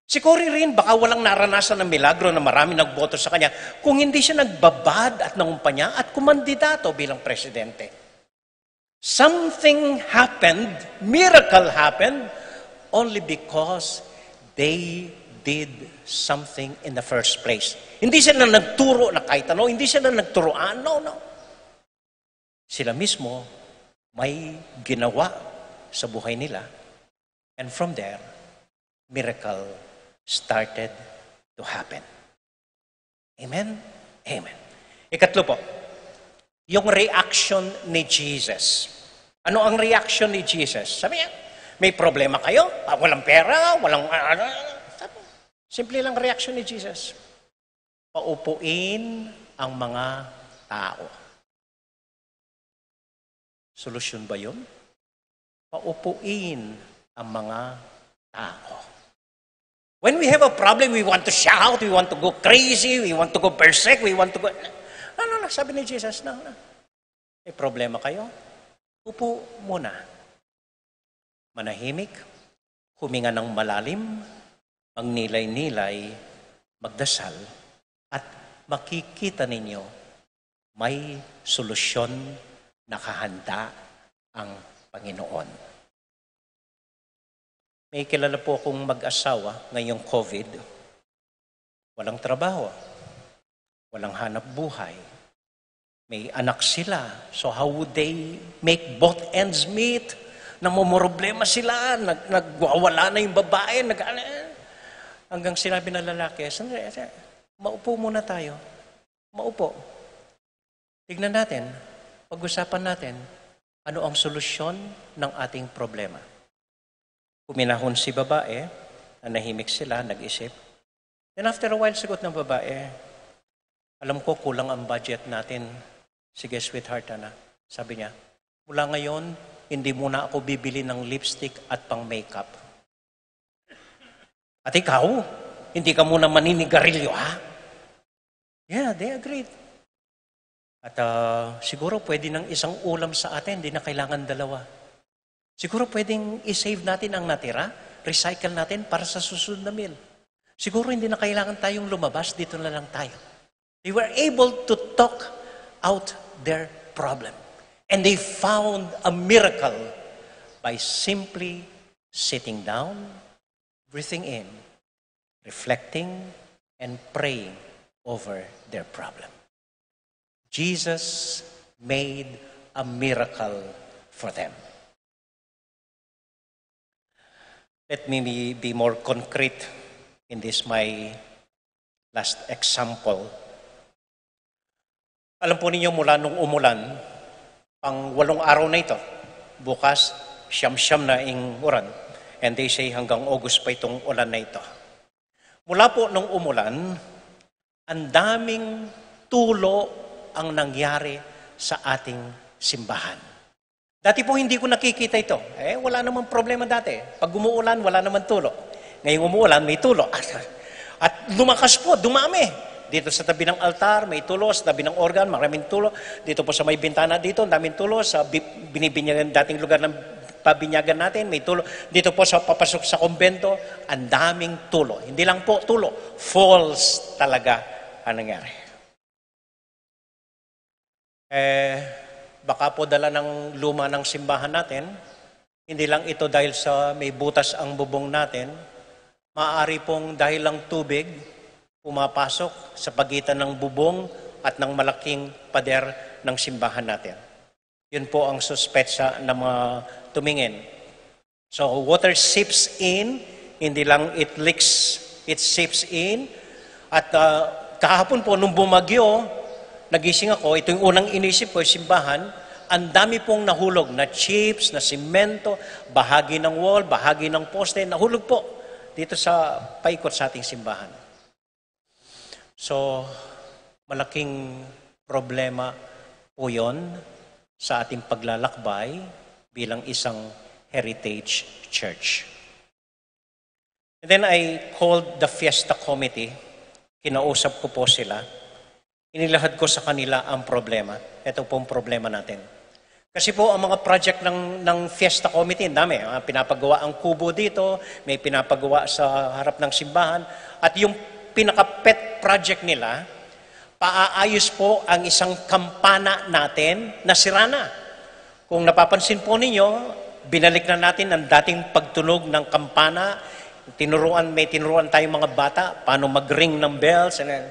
Si Cory rin, baka walang naranasan ng milagro na marami nagboto sa kanya kung hindi siya nagbabad at nangumpanya at kumandidato bilang presidente. Something happened, miracle happened, only because they did something in the first place. Hindi sila nagturo na kahit ano, hindi sila nagturuan, no, no. Sila mismo may ginawa sa buhay nila. And from there, miracle started to happen. Amen? Amen. Ikatlo po, yung reaction ni Jesus. Ano ang reaction ni Jesus? Sabi niya, "May problema kayo? Ah, walang pera? Walang, ah, ano?" Sabi, simple lang reaction ni Jesus. "Paupuin ang mga tao." Solusyon ba yun? Paupuin ang mga tao. When we have a problem, we want to shout, we want to go crazy, we want to go berserk, we want to go... Ano na, sabi ni Jesus, "Na, na. May problema kayo? Upo muna." Manahimik, huminga ng malalim, magnilay-nilay, magdasal, at makikita ninyo may solusyon na nakahanda ang Panginoon. May kilala po akong mag-asawa ngayong COVID. Walang trabaho, walang hanap buhay. May anak sila. So how would they make both ends meet? Namomroblema sila, nag nagwawala na yung babae, nag ano, hanggang sinabi ng lalaki, "Sandali, sandali. Maupo muna tayo. Maupo. Tignan natin, pag-usapan natin ano ang solusyon ng ating problema." Huminahon si babae, nanahimik sila, nag-isip. Then after a while, sagot ng babae, "Alam ko kulang ang budget natin. Sige, sweetheart, ana." Sabi niya, "Mula ngayon, hindi muna ako bibili ng lipstick at pang-makeup. At ikaw, hindi ka muna maninigarilyo, ha?" Yeah, they agreed. At ah, siguro pwede ng isang ulam sa atin, hindi na kailangan dalawa. Siguro pwedeng i-save natin ang natira, recycle natin para sa susunod na meal. Siguro hindi na kailangan tayong lumabas, dito na lang tayo. They were able to talk out their problem. And they found a miracle by simply sitting down, breathing in, reflecting, and praying over their problem. Jesus made a miracle for them. Let me be, be more concrete in this my last example. Alam po ninyo, mula nung umulan, pang walong araw na ito, bukas, siyam-siyam na ing uran. And they say hanggang August pa itong ulan na ito. Mula po nung umulan, ang daming tulo ang nangyari sa ating simbahan. Dati po hindi ko nakikita ito. Eh, wala namang problema dati. Pag umuulan, wala namang tulo. Ngayong umuulan, may tulo. At lumakas po, dumami. Dito sa tabi ng altar, may tulo. Sa tabi ng organ, maraming tulo. Dito po sa may bintana dito, ang daming tulo. Sa bi- binibinyagan, dating lugar ng pabinyagan natin, may tulo. Dito po sa papasok sa kumbento, ang daming tulo. Hindi lang po tulo, falls talaga ang nangyari. Eh, baka po dala ng luma ng simbahan natin, hindi lang ito dahil sa may butas ang bubong natin, maaari pong dahil lang tubig, pumapasok sa pagitan ng bubong at ng malaking pader ng simbahan natin. Yun po ang suspetsa ng mga tumingin. So, water seeps in, hindi lang it leaks, it seeps in. At ah, kahapon po, nung bumagyo, nagising ako, ito yung unang inisip ko, yung simbahan, ang dami pong nahulog na chips, na simento, bahagi ng wall, bahagi ng poste, nahulog po dito sa paikot sa ating simbahan. So, malaking problema po yon sa ating paglalakbay bilang isang heritage church. And then I called the Fiesta Committee. Kinausap ko po sila. Inilahad ko sa kanila ang problema. Ito pong problema natin. Kasi po, ang mga project ng, ng Fiesta Committee, ang dami. Ah, pinapagawa ang kubo dito, may pinapagawa sa harap ng simbahan. At yung pinaka-pet project nila, paaayos po ang isang kampana natin na sira na. Kung napapansin po ninyo, binalik na natin ang dating pagtunog ng kampana. Tinuruan, may tinuruan tayong mga bata paano mag-ring ng bells. And then,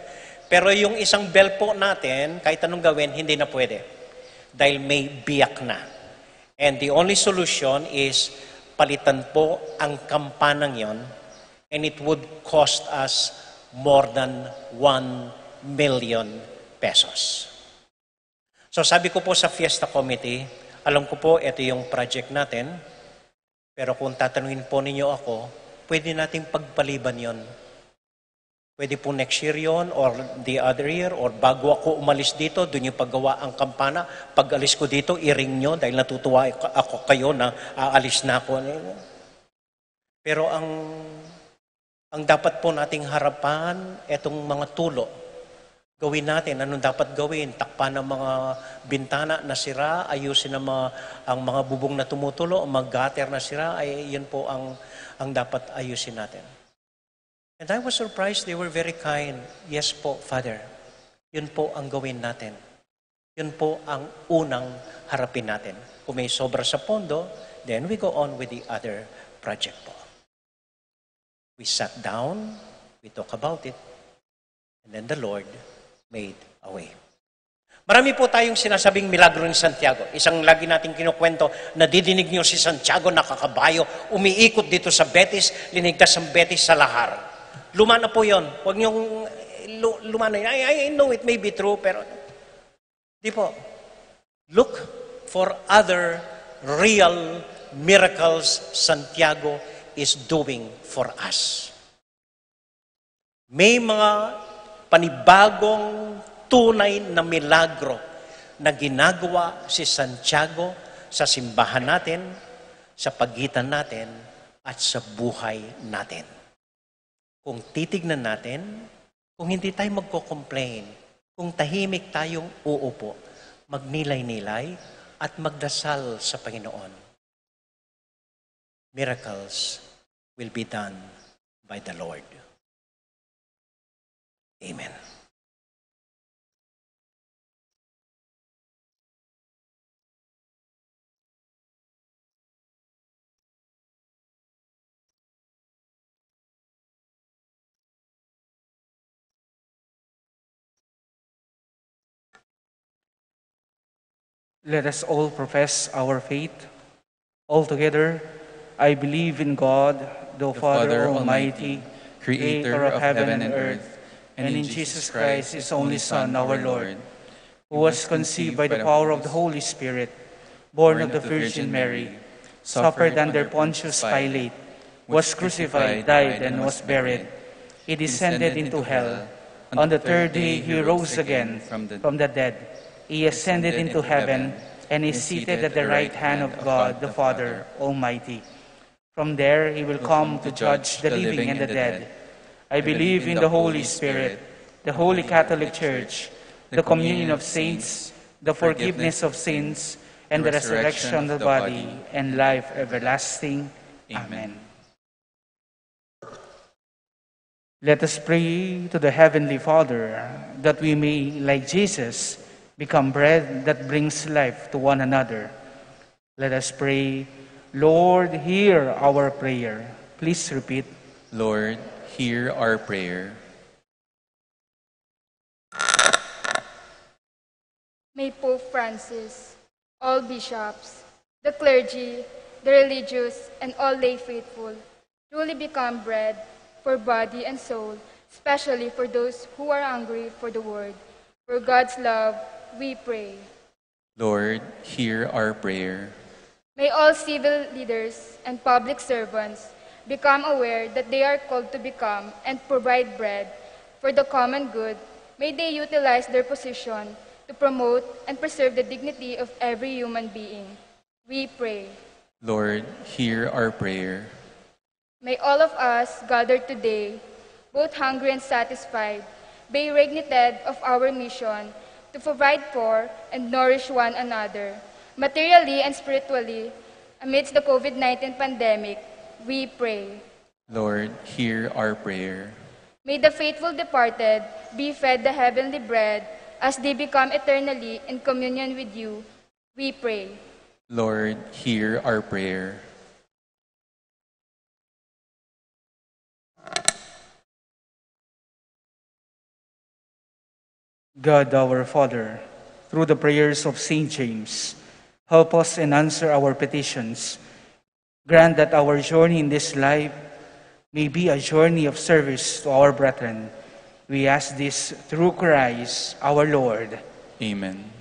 pero yung isang bell po natin, kahit anong gawin, hindi na pwede. Dahil may biyak na. And the only solution is palitan po ang kampanang yon, and it would cost us more than one million pesos. So sabi ko po sa Fiesta Committee, alam ko po, ito yung project natin, pero kung tatanungin po ninyo ako, pwede nating pagpaliban yon. Pwede po next year yon or the other year, or bago ako umalis dito, dun yung paggawa ang kampana. Pag alis ko dito, i-ring nyo dahil natutuwa ako kayo na aalis na ako. Pero ang, ang dapat po nating harapan, etong mga tulo. Gawin natin, anong dapat gawin? Takpan ang mga bintana na sira, ayusin ang mga, ang mga bubong na tumutulo, ang mga gutter na sira, ay yun po ang, ang dapat ayusin natin. And I was surprised, they were very kind. "Yes po, Father. Yun po ang gawin natin. Yun po ang unang harapin natin. Kung may sobra sa pondo, then we go on with the other project po." We sat down, we talk about it, and then the Lord made a way. Marami po tayong sinasabing milagro ni Santiago. Isang lagi nating kinukwento, nadidinig niyo si Santiago, nakakabayo, umiikot dito sa Betis, linigtas ang Betis sa lahar. Luma na po yon. Huwag niyong, lu-, luma na yun. I, I know it may be true, pero di po. Look for other real miracles Santiago is doing for us. May mga panibagong tunay na milagro na ginagawa si Santiago sa simbahan natin, sa pagitan natin, at sa buhay natin. Kung titignan natin, kung hindi tayo magko-complain, kung tahimik tayong uupo, magnilay-nilay at magdasal sa Panginoon, miracles will be done by the Lord. Amen. Let us all profess our faith. All together, I believe in God, the Father Almighty, creator of heaven and earth, and in Jesus Christ, his only Son, our Lord, who was conceived by the power of the Holy Spirit, born of the Virgin Mary, suffered under Pontius Pilate, was crucified, died, and was buried. He descended into hell. On the third day he rose again from the dead. He ascended into heaven and is seated at the right hand of God the Father Almighty. From there he will come to judge the living and the dead. I believe in the Holy Spirit, the Holy Catholic Church, the communion of saints, the forgiveness of sins, and the resurrection of the body, and life everlasting. Amen. Let us pray to the Heavenly Father that we may, like Jesus, become bread that brings life to one another. Let us pray, "Lord, hear our prayer." Please repeat. Lord, hear our prayer. May Pope Francis, all bishops, the clergy, the religious, and all lay faithful truly become bread for body and soul, especially for those who are hungry for the word. For God's love, we pray. Lord, hear our prayer. May all civil leaders and public servants become aware that they are called to become and provide bread For the common good, may they utilize their position to promote and preserve the dignity of every human being. We pray. Lord, hear our prayer. May all of us gathered today, both hungry and satisfied, be reignited of our mission to provide for and nourish one another, materially and spiritually, amidst the COVID nineteen pandemic, we pray. Lord, hear our prayer. May the faithful departed be fed the heavenly bread as they become eternally in communion with you, we pray. Lord, hear our prayer. God our Father, through the prayers of Saint James, help us and answer our petitions. Grant that our journey in this life may be a journey of service to our brethren. We ask this through Christ our Lord. Amen.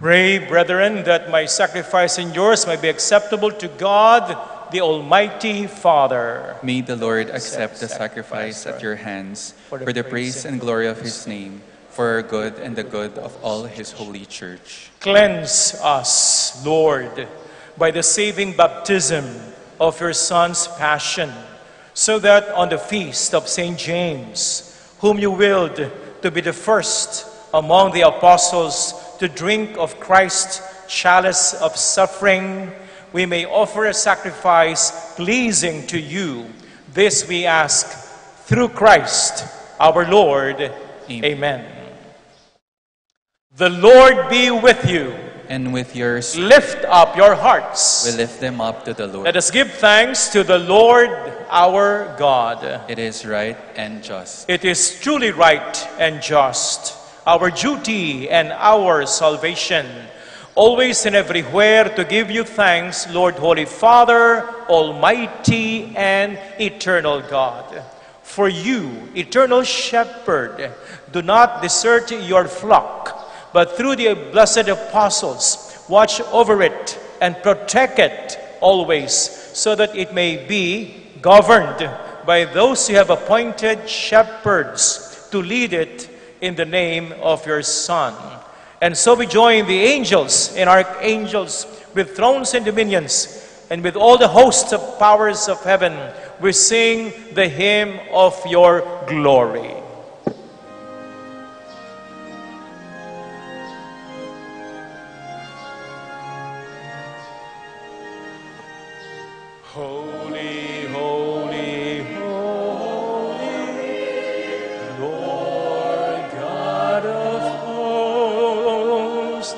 Pray, brethren, that my sacrifice and yours may be acceptable to God, the Almighty Father. May the Lord accept the sacrifice at your hands for the praise and glory of his name, for our good and the good of all his holy church. Cleanse us, Lord, by the saving baptism of your Son's passion, so that on the feast of Saint James, whom you willed to be the first among the apostles to drink of Christ's chalice of suffering, we may offer a sacrifice pleasing to you. This we ask through Christ our Lord. Amen. Amen. The Lord be with you. And with yours. Lift up your hearts. We lift them up to the Lord. Let us give thanks to the Lord our God. It is right and just. It is truly right and just, our duty and our salvation, always and everywhere to give you thanks, Lord, Holy Father, Almighty and eternal God. For you, eternal Shepherd, do not desert your flock, but through the blessed apostles, watch over it and protect it always, so that it may be governed by those you have appointed shepherds to lead it in the name of your Son. And so we join the angels and archangels with thrones and dominions, and with all the hosts of powers of heaven, we sing the hymn of your glory. Holy, holy, holy, Lord God of hosts,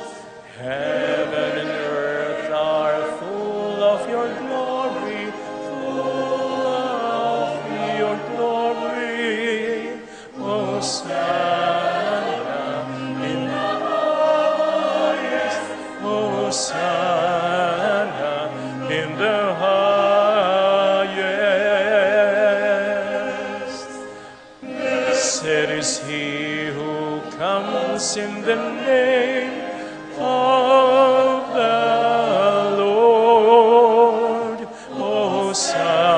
heaven and earth are full of your glory, full of your glory. Hosanna in the highest. Hosanna in the highest. Blessed is he who comes in the name of the Lord. Hosanna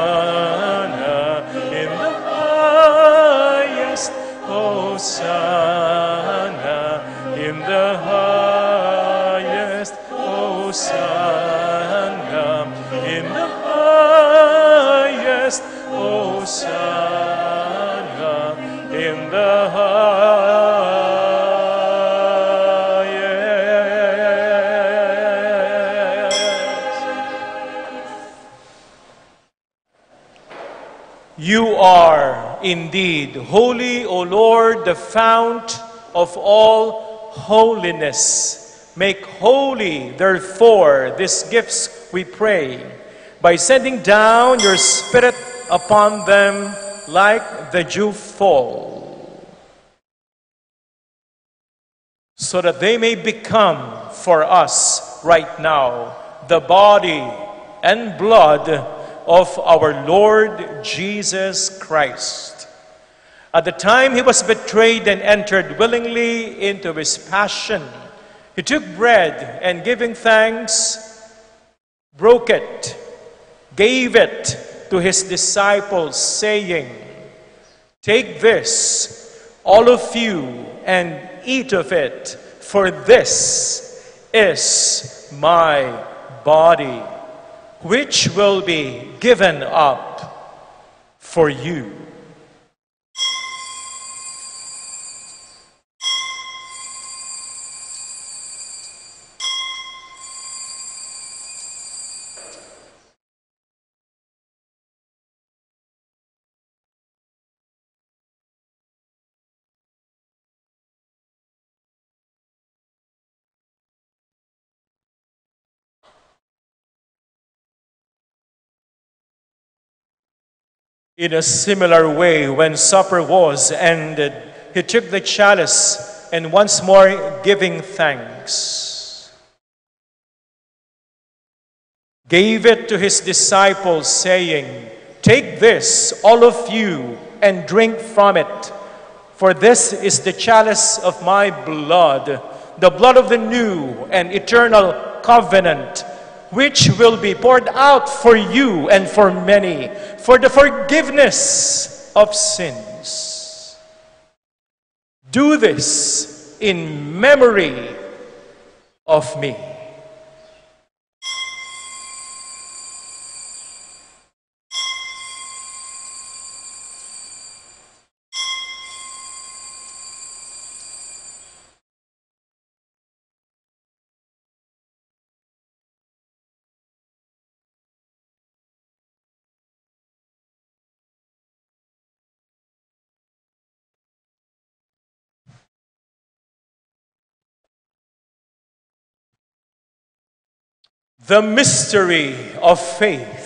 in the highest. Hosanna in the highest. Hosanna in the highest. Hosanna in the highest. You are indeed holy, O Lord, the fount of all holiness. Make holy, therefore, these gifts, we pray, by sending down your Spirit upon them like the dewfall, so that they may become for us right now the body and blood of our Lord Jesus Christ. At the time he was betrayed and entered willingly into his passion, he took bread and, giving thanks, broke it, gave it to his disciples, saying, "Take this, all of you, and eat of it, for this is my body, which will be given up for you." In a similar way, when supper was ended, he took the chalice and, once more giving thanks, gave it to his disciples, saying, "Take this, all of you, and drink from it. For this is the chalice of my blood, the blood of the new and eternal covenant, which will be poured out for you and for many for the forgiveness of sins. Do this in memory of me." The mystery of faith.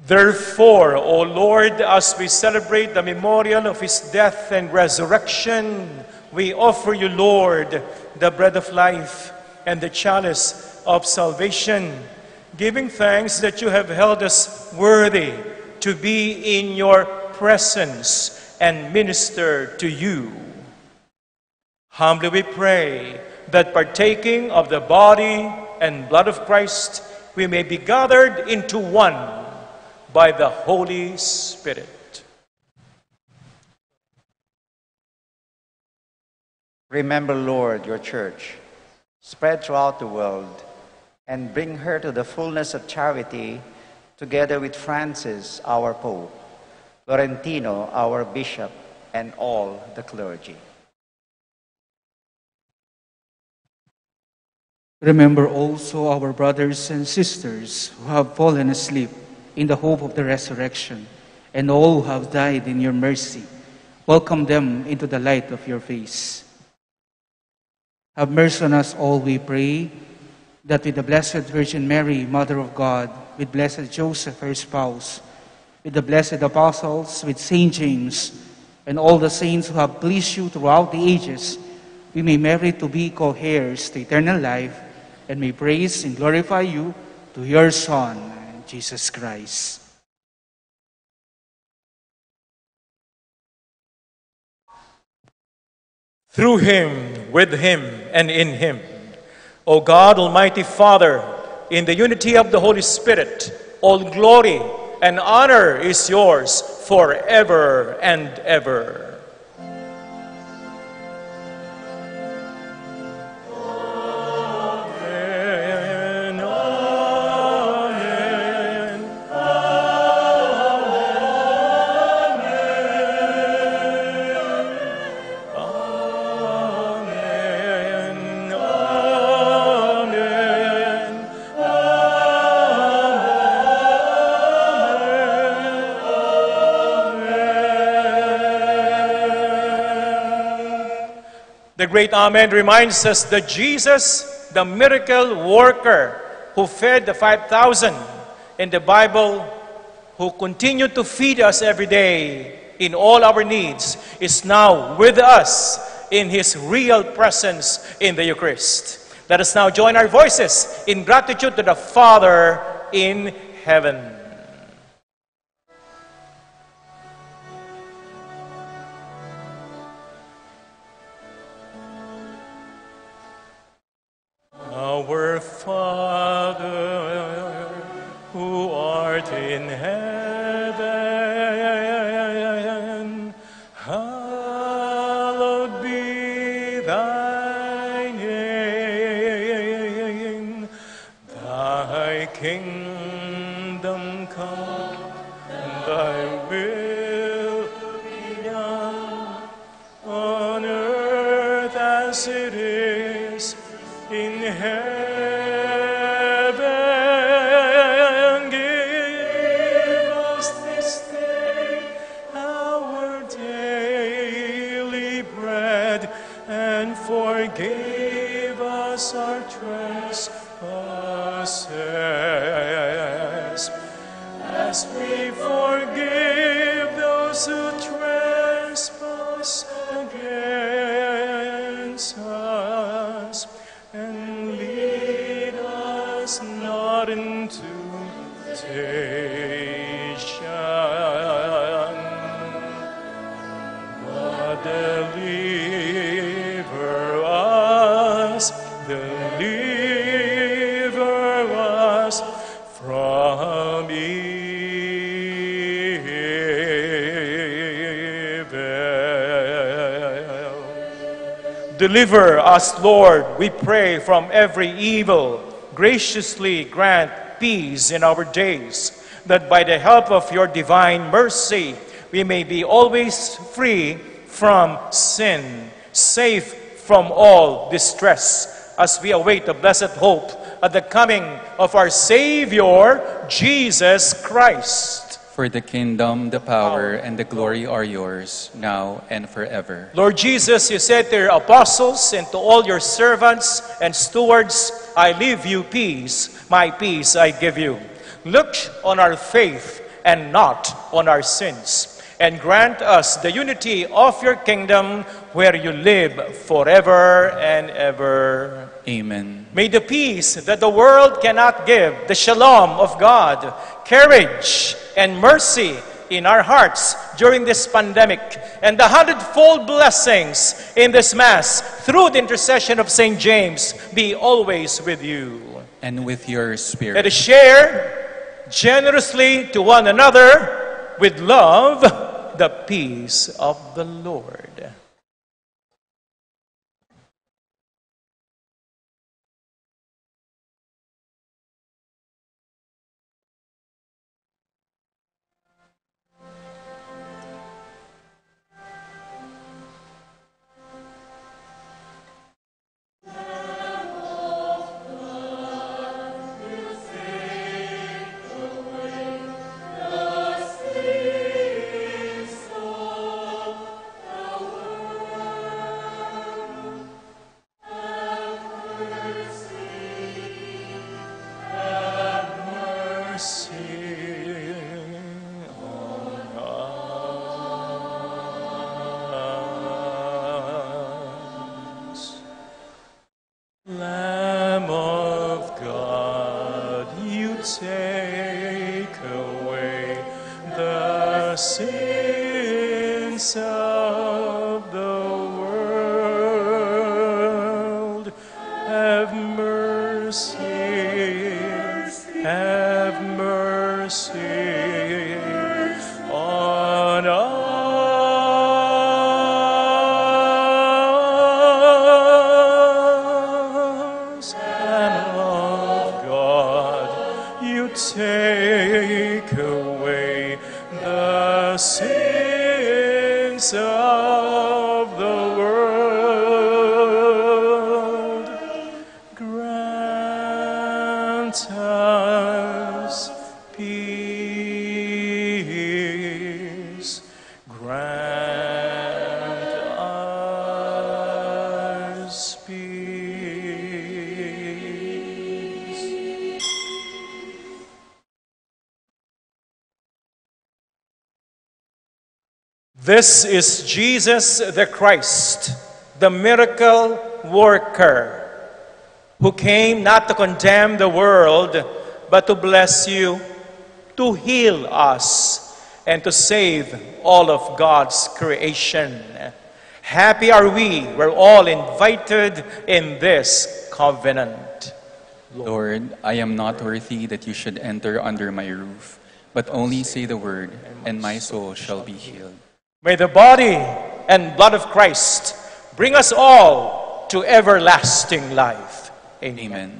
Therefore, O Lord, as we celebrate the memorial of his death and resurrection, we offer you, Lord, the bread of life and the chalice of salvation, giving thanks that you have held us worthy to be in your presence and minister to you. Humbly we pray that, partaking of the body and blood of Christ, we may be gathered into one by the Holy Spirit. Remember, Lord, your church, spread throughout the world, and bring her to the fullness of charity, together with Francis, our Pope, Florentino, our Bishop, and all the clergy. Remember also our brothers and sisters who have fallen asleep in the hope of the resurrection, and all who have died in your mercy. Welcome them into the light of your face. Have mercy on us all, we pray, that with the Blessed Virgin Mary, Mother of God, with Blessed Joseph, her spouse, with the blessed apostles, with Saint James, and all the saints who have pleased you throughout the ages, we may merit to be co-heirs to eternal life, and may praise and glorify you to your Son, Jesus Christ. Through him, with him, and in him, O God, Almighty Father, in the unity of the Holy Spirit, all glory and honor is yours forever and ever. Amen, amen, amen, amen, amen, amen. The great Amen reminds us that Jesus, the miracle worker who fed the five thousand in the Bible, who continued to feed us every day in all our needs, is now with us in his real presence in the Eucharist. Let us now join our voices in gratitude to the Father in heaven. Our Father, who art in heaven, hallowed be thy name. Thy kingdom come, thy will be done on earth as it is in heaven. Give us this day our daily bread, and forgive us our trespasses, as we forgive those who trespass against us. And lead us not into temptation, but deliver from evil. Deliver us, Lord, we pray, from every evil. Graciously grant peace in our days, that by the help of your divine mercy we may be always free from sin, safe from all distress, as we await the blessed hope at the coming of our Savior, Jesus Christ. For the kingdom, the power, and the glory are yours, now and forever. Lord Jesus, you said to your apostles and to all your servants and stewards, "I leave you peace, my peace I give you." Look on our faith and not on our sins, and grant us the unity of your kingdom, where you live forever and ever. Amen. May the peace that the world cannot give, the shalom of God, courage and mercy in our hearts during this pandemic, and the hundredfold blessings in this Mass through the intercession of Saint James, be always with you. And with your spirit. Let us share generously to one another with love the peace of the Lord. Lamb of God, you take away the sins of the world. Have mercy, have mercy on us. Lamb of God, you take away the sins of the world. Grant us peace. Grant us peace. This is Jesus the Christ, the miracle worker, who came not to condemn the world, but to bless you, to heal us, and to save all of God's creation. Happy are we, we're all invited in this covenant. Lord, I am not worthy that you should enter under my roof, but only say the word, and my soul shall be healed. May the body and blood of Christ bring us all to everlasting life. Amen. Amen.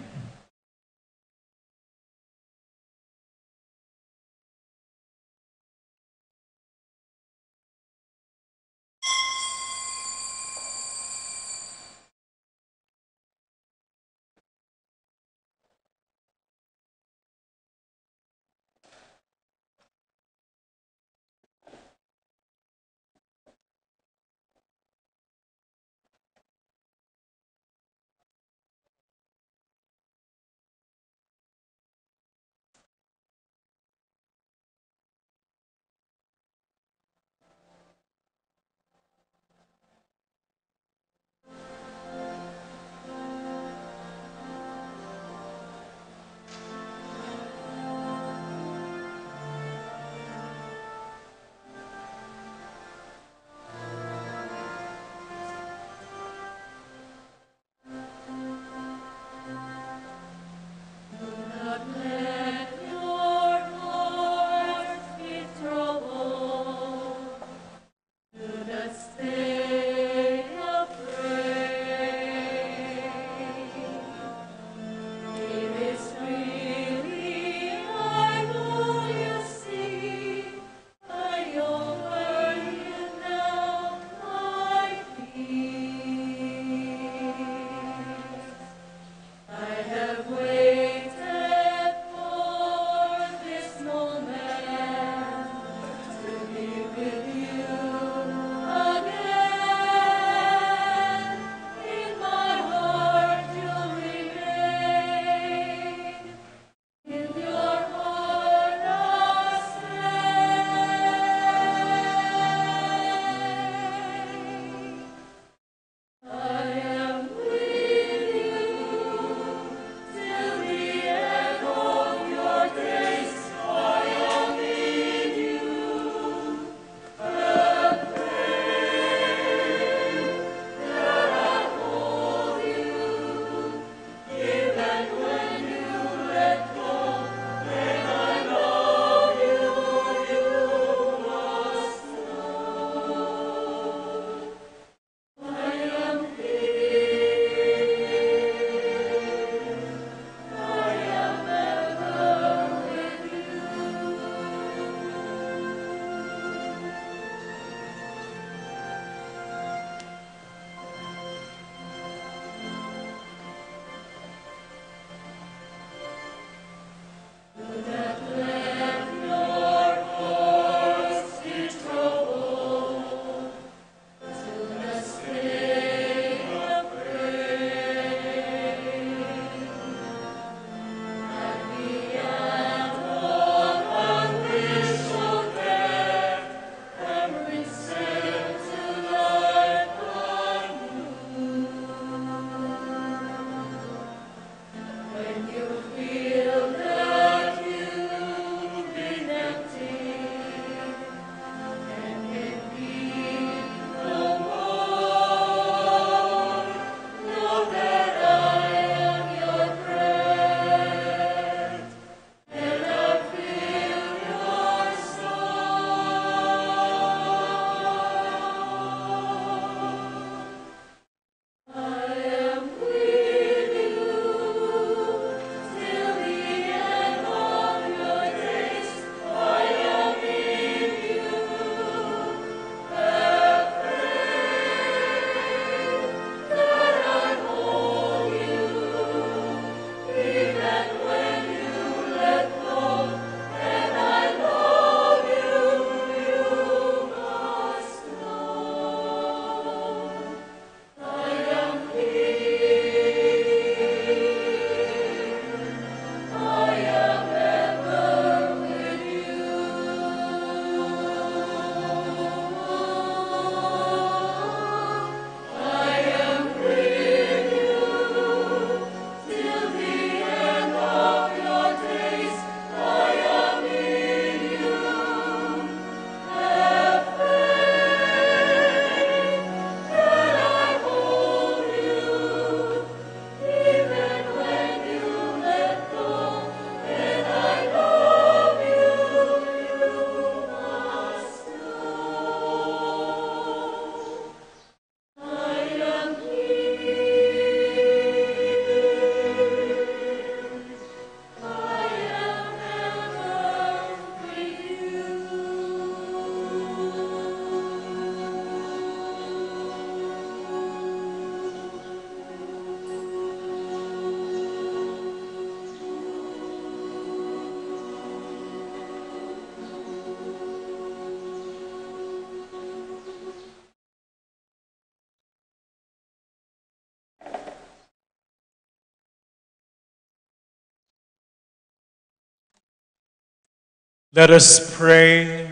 Let us pray.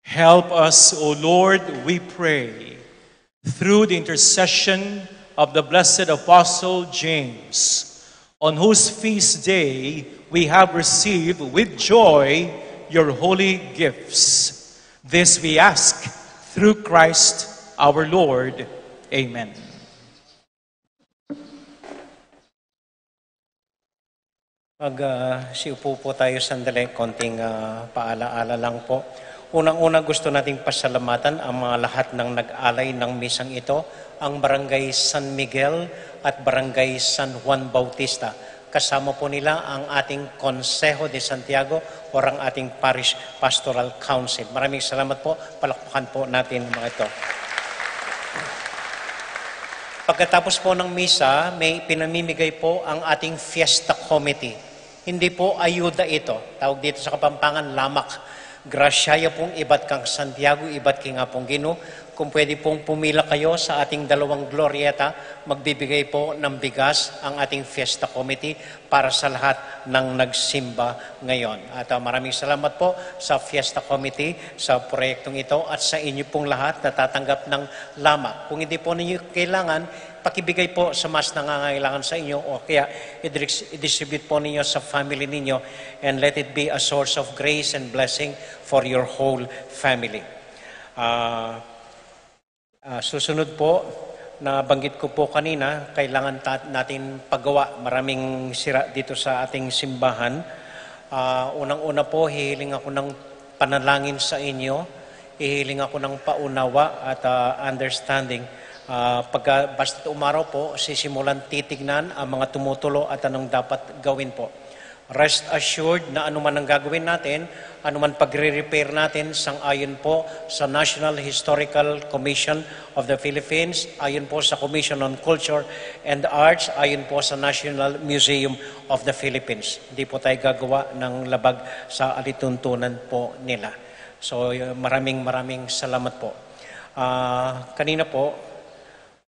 Help us, O Lord, we pray, through the intercession of the blessed Apostle James, on whose feast day we have received with joy your holy gifts. This we ask through Christ our Lord. Amen. Mag, ah, siupo po tayo sandali, konting, ah, paala-ala lang po. Unang-una, gusto nating pasalamatan ang mga lahat ng nag-alay ng misang ito, ang Barangay San Miguel at Barangay San Juan Bautista. Kasama po nila ang ating Consejo de Santiago o ang ating Parish Pastoral Council. Maraming salamat po. Palakpakan po natin mga ito. Pagkatapos po ng misa, may pinamimigay po ang ating Fiesta Committee. Hindi po ayuda ito. Tawag dito sa Kapampangan, lamak. Grasya ya pong ibat kang Santiago, ibat king Apung Ginu. Kung pwede pong pumila kayo sa ating dalawang glorieta, magbibigay po ng bigas ang ating Fiesta Committee para sa lahat ng nagsimba ngayon. At, ah, maraming salamat po sa Fiesta Committee sa proyektong ito at sa inyo pong lahat na tatanggap ng lamak. Kung hindi po ninyo kailangan, pakibigay po sa mas nangangailangan sa inyo o kaya i-dis-, i-distribute po ninyo sa family ninyo, and let it be a source of grace and blessing for your whole family. Ah, Ah, susunod po, nabanggit ko po kanina, kailangan ta-, natin pagawa. Maraming sira dito sa ating simbahan. Ah, unang-una po, hihiling ako ng panalangin sa inyo. Hihiling ako ng paunawa at, ah, understanding. Ah, pagka, basta't umaraw po, sisimulan titignan ang mga tumutulo at anong dapat gawin po. Rest assured na anuman ang gagawin natin, anuman pagre-repair natin, sang-ayon po sa National Historical Commission of the Philippines, ayon po sa Commission on Culture and Arts, ayon po sa National Museum of the Philippines. Hindi po tayo gagawa ng labag sa alituntunan po nila. So, y-, maraming, maraming salamat po. Ah, kanina po,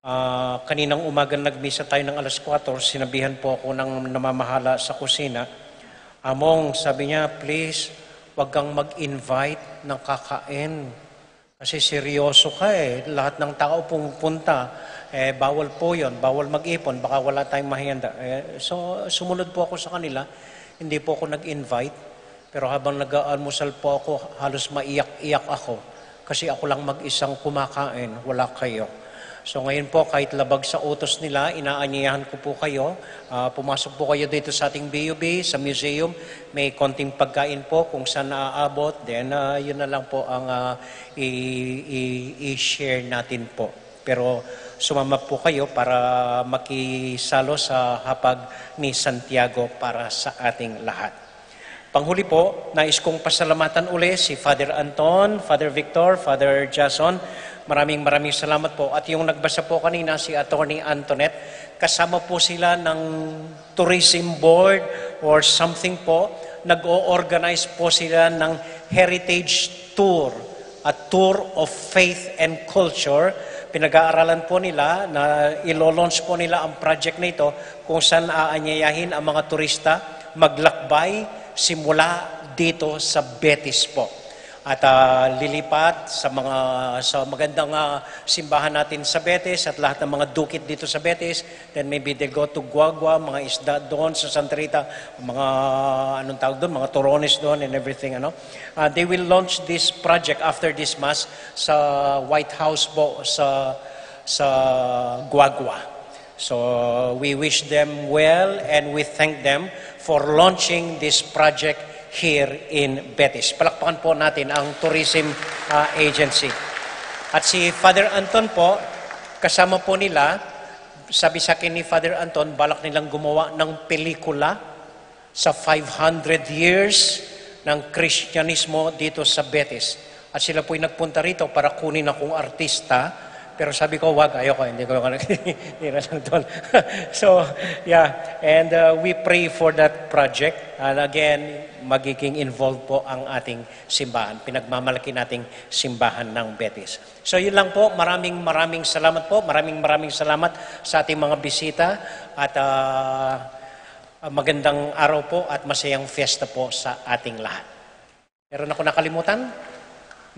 Ah, kaninang umaga nagmisa tayo ng alas kuwatro, sinabihan po ako ng namamahala sa kusina, "Among," sabi niya, "please, wag kang mag-invite ng kakain. Kasi seryoso ka eh. Lahat ng tao pumupunta. Eh, bawal po yon, bawal mag-ipon. Baka wala tayong mahanda." Eh, so, sumunod po ako sa kanila. Hindi po ako nag-invite. Pero habang nag-aalmusal po ako, halos maiyak-iyak ako. Kasi ako lang mag-isang kumakain, wala kayo. So ngayon po, kahit labag sa utos nila, inaanyayahan ko po kayo. Ah, pumasok po kayo dito sa ating B U B, sa museum. May konting pagkain po kung saan naaabot. Then, ah, yun na lang po ang, ah, i-, i-, i-share natin po. Pero sumama po kayo para makisalo sa hapag ni Santiago para sa ating lahat. Panghuli po, nais kong pasalamatan uli si Father Anton, Father Victor, Father Jason. Maraming, maraming salamat po. At yung nagbasa po kanina, si Attorney Antoinette, kasama po sila ng tourism board or something po. Nag-o-organize po sila ng heritage tour at tour of faith and culture. Pinag-aaralan po nila na ilo-launch po nila ang project na ito kung saan aanyayahin ang mga turista maglakbay simula dito sa Betis po. At, ah, lilipat sa mga, sa magandang, ah, simbahan natin sa Betis at lahat ng mga dukit dito sa Betis. Then maybe they go to Guagua, mga isda doon sa Santa Rita, mga, anong tawag doon, mga turones doon and everything, ano. Ah, they will launch this project after this Mass sa White House po sa, sa Guagua. So, we wish them well and we thank them for launching this project here in Betis. Palakpakan po natin ang tourism, ah, agency. At si Father Anton po, kasama po nila, sabi sa akin ni Father Anton, balak nilang gumawa ng pelikula sa five hundred years ng Kristyanismo dito sa Betis. At sila po'y nagpunta rito para kunin akong artista Pero sabi ko, "Wag, ayoko, hindi ko, hindi na lang, tol." So, yeah, and, uh, we pray for that project. And again, magiging involved po ang ating simbahan. Pinagmamalaki nating simbahan ng Betis. So, yun lang po. Maraming, maraming salamat po. Maraming, maraming salamat sa ating mga bisita. At, uh, magandang araw po at masayang fiesta po sa ating lahat. Meron ako nakalimutan?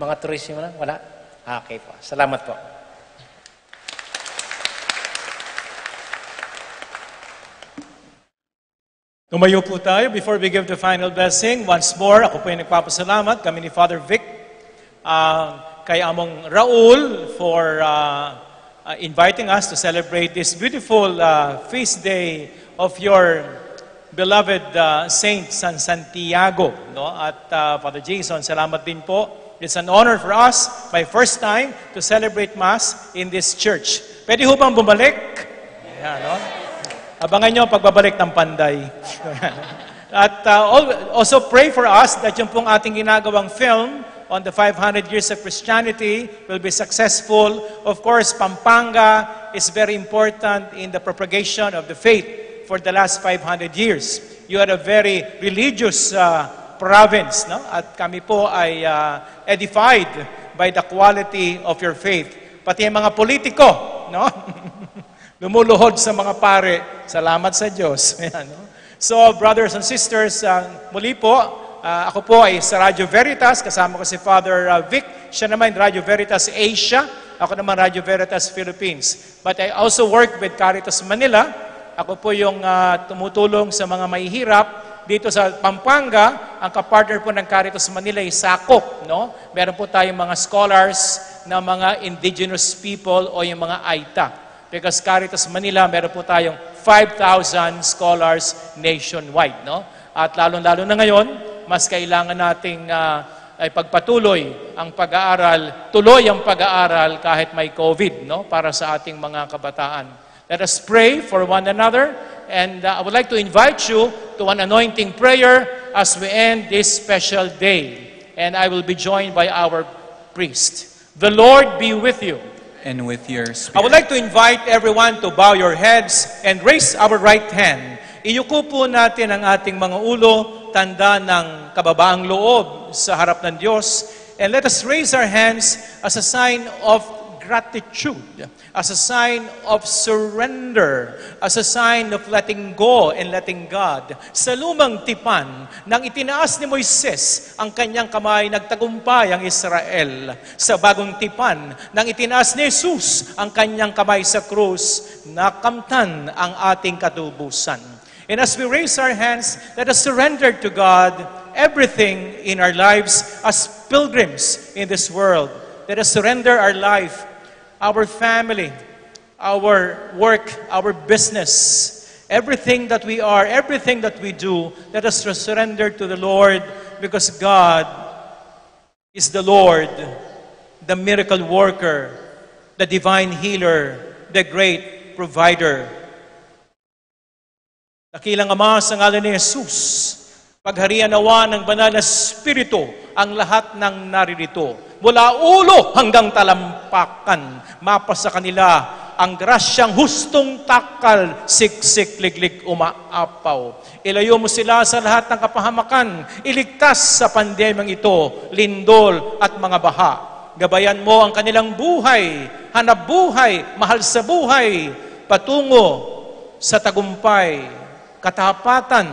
Mga turismo lang? Wala? Okay po. Salamat po. Tumayo po tayo before we give the final blessing. Once more, ako po ay nagpapasalamat, kami ni Father Vic, ah, kay Among Raul for, ah, uh, inviting us to celebrate this beautiful, uh, feast day of your beloved, uh, Saint San Santiago, no? At, uh, Father Jason, salamat din po. It's an honor for us, my first time to celebrate Mass in this church. Pwede ho bang bumalik? Yan, no? Abangan nyo ang pagbabalik ng Panday. At, uh, al-, also pray for us that yung pong ating ginagawang film on the five hundred years of Christianity will be successful. Of course, Pampanga is very important in the propagation of the faith for the last five hundred years. You are a very religious, uh, province, no? At kami po ay, uh, edified by the quality of your faith. Pati yung mga politiko, no? Lumuluhod sa mga pare. Salamat sa Diyos. Ayan, no? So, brothers and sisters, ah, muli po, ah, ako po ay sa Radyo Veritas, kasama ko si Father, ah, Vic. Siya naman, Radyo Veritas Asia. Ako naman, Radyo Veritas Philippines. But I also work with Caritas Manila. Ako po yung, ah, tumutulong sa mga mahihirap dito sa Pampanga. Ang kapartner po ng Caritas Manila ay Sakop, no? Meron po tayong mga scholars na mga indigenous people o yung mga Aita. Because Caritas Manila, meron po tayong five thousand scholars nationwide, no? At lalong-lalo na ngayon, mas kailangan nating, ah, ay pagpatuloy ang pag-aaral, tuloy ang pag-aaral kahit may COVID, no? Para sa ating mga kabataan. Let us pray for one another, and, uh, I would like to invite you to an anointing prayer as we end this special day. And I will be joined by our priest. The Lord be with you. And with your spirit. I would like to invite everyone to bow your heads and raise our right hand. Iyuko po natin ang ating mga ulo, tanda ng kababaang loob sa harap ng Diyos. And let us raise our hands as a sign of gratitude, as a sign of surrender, as a sign of letting go and letting God. Sa lumang tipan, nang itinaas ni Moises ang kanyang kamay, nagtagumpay ang Israel. Sa bagong tipan, nang itinaas ni Jesus ang kanyang kamay sa krus, nakamtan ang ating katubusan. And as we raise our hands, let us surrender to God everything in our lives as pilgrims in this world. Let us surrender our life, our family, our work, our business, everything that we are, everything that we do, let us surrender to the Lord, because God is the Lord, the miracle worker, the divine healer, the great provider. Dakilang Ama, sa ngalan ni Jesus, pagharian nawa ng Banal na Espiritu ang lahat ng naririto, mula ulo hanggang talampakan. Mapasa kanila ang grasyang hustong takal, siksik, liglig, umaapaw. Ilayo mo sila sa lahat ng kapahamakan, iligtas sa pandemyang ito, lindol at mga baha. Gabayan mo ang kanilang buhay, hanap buhay, mahal sa buhay, patungo sa tagumpay, katapatan,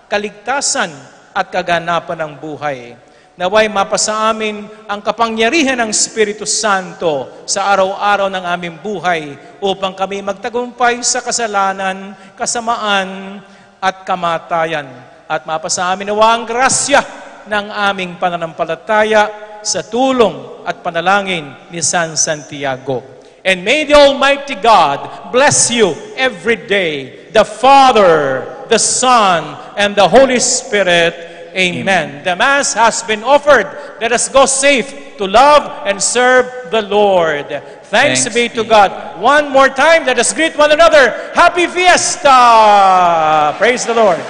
kaligtasan, at kaganapan ng buhay. Nawa'y mapasa amin ang kapangyarihan ng Espiritu Santo sa araw-araw ng aming buhay upang kami magtagumpay sa kasalanan, kasamaan, at kamatayan. At mapasa amin nawa ang grasya ng aming pananampalataya sa tulong at panalangin ni San Santiago. And may the Almighty God bless you every day, the Father, the Son, and the Holy Spirit. Amen. Amen. The Mass has been offered. Let us go safe to love and serve the Lord. Thanks be to God. One more time, let us greet one another. Happy Fiesta! Praise the Lord.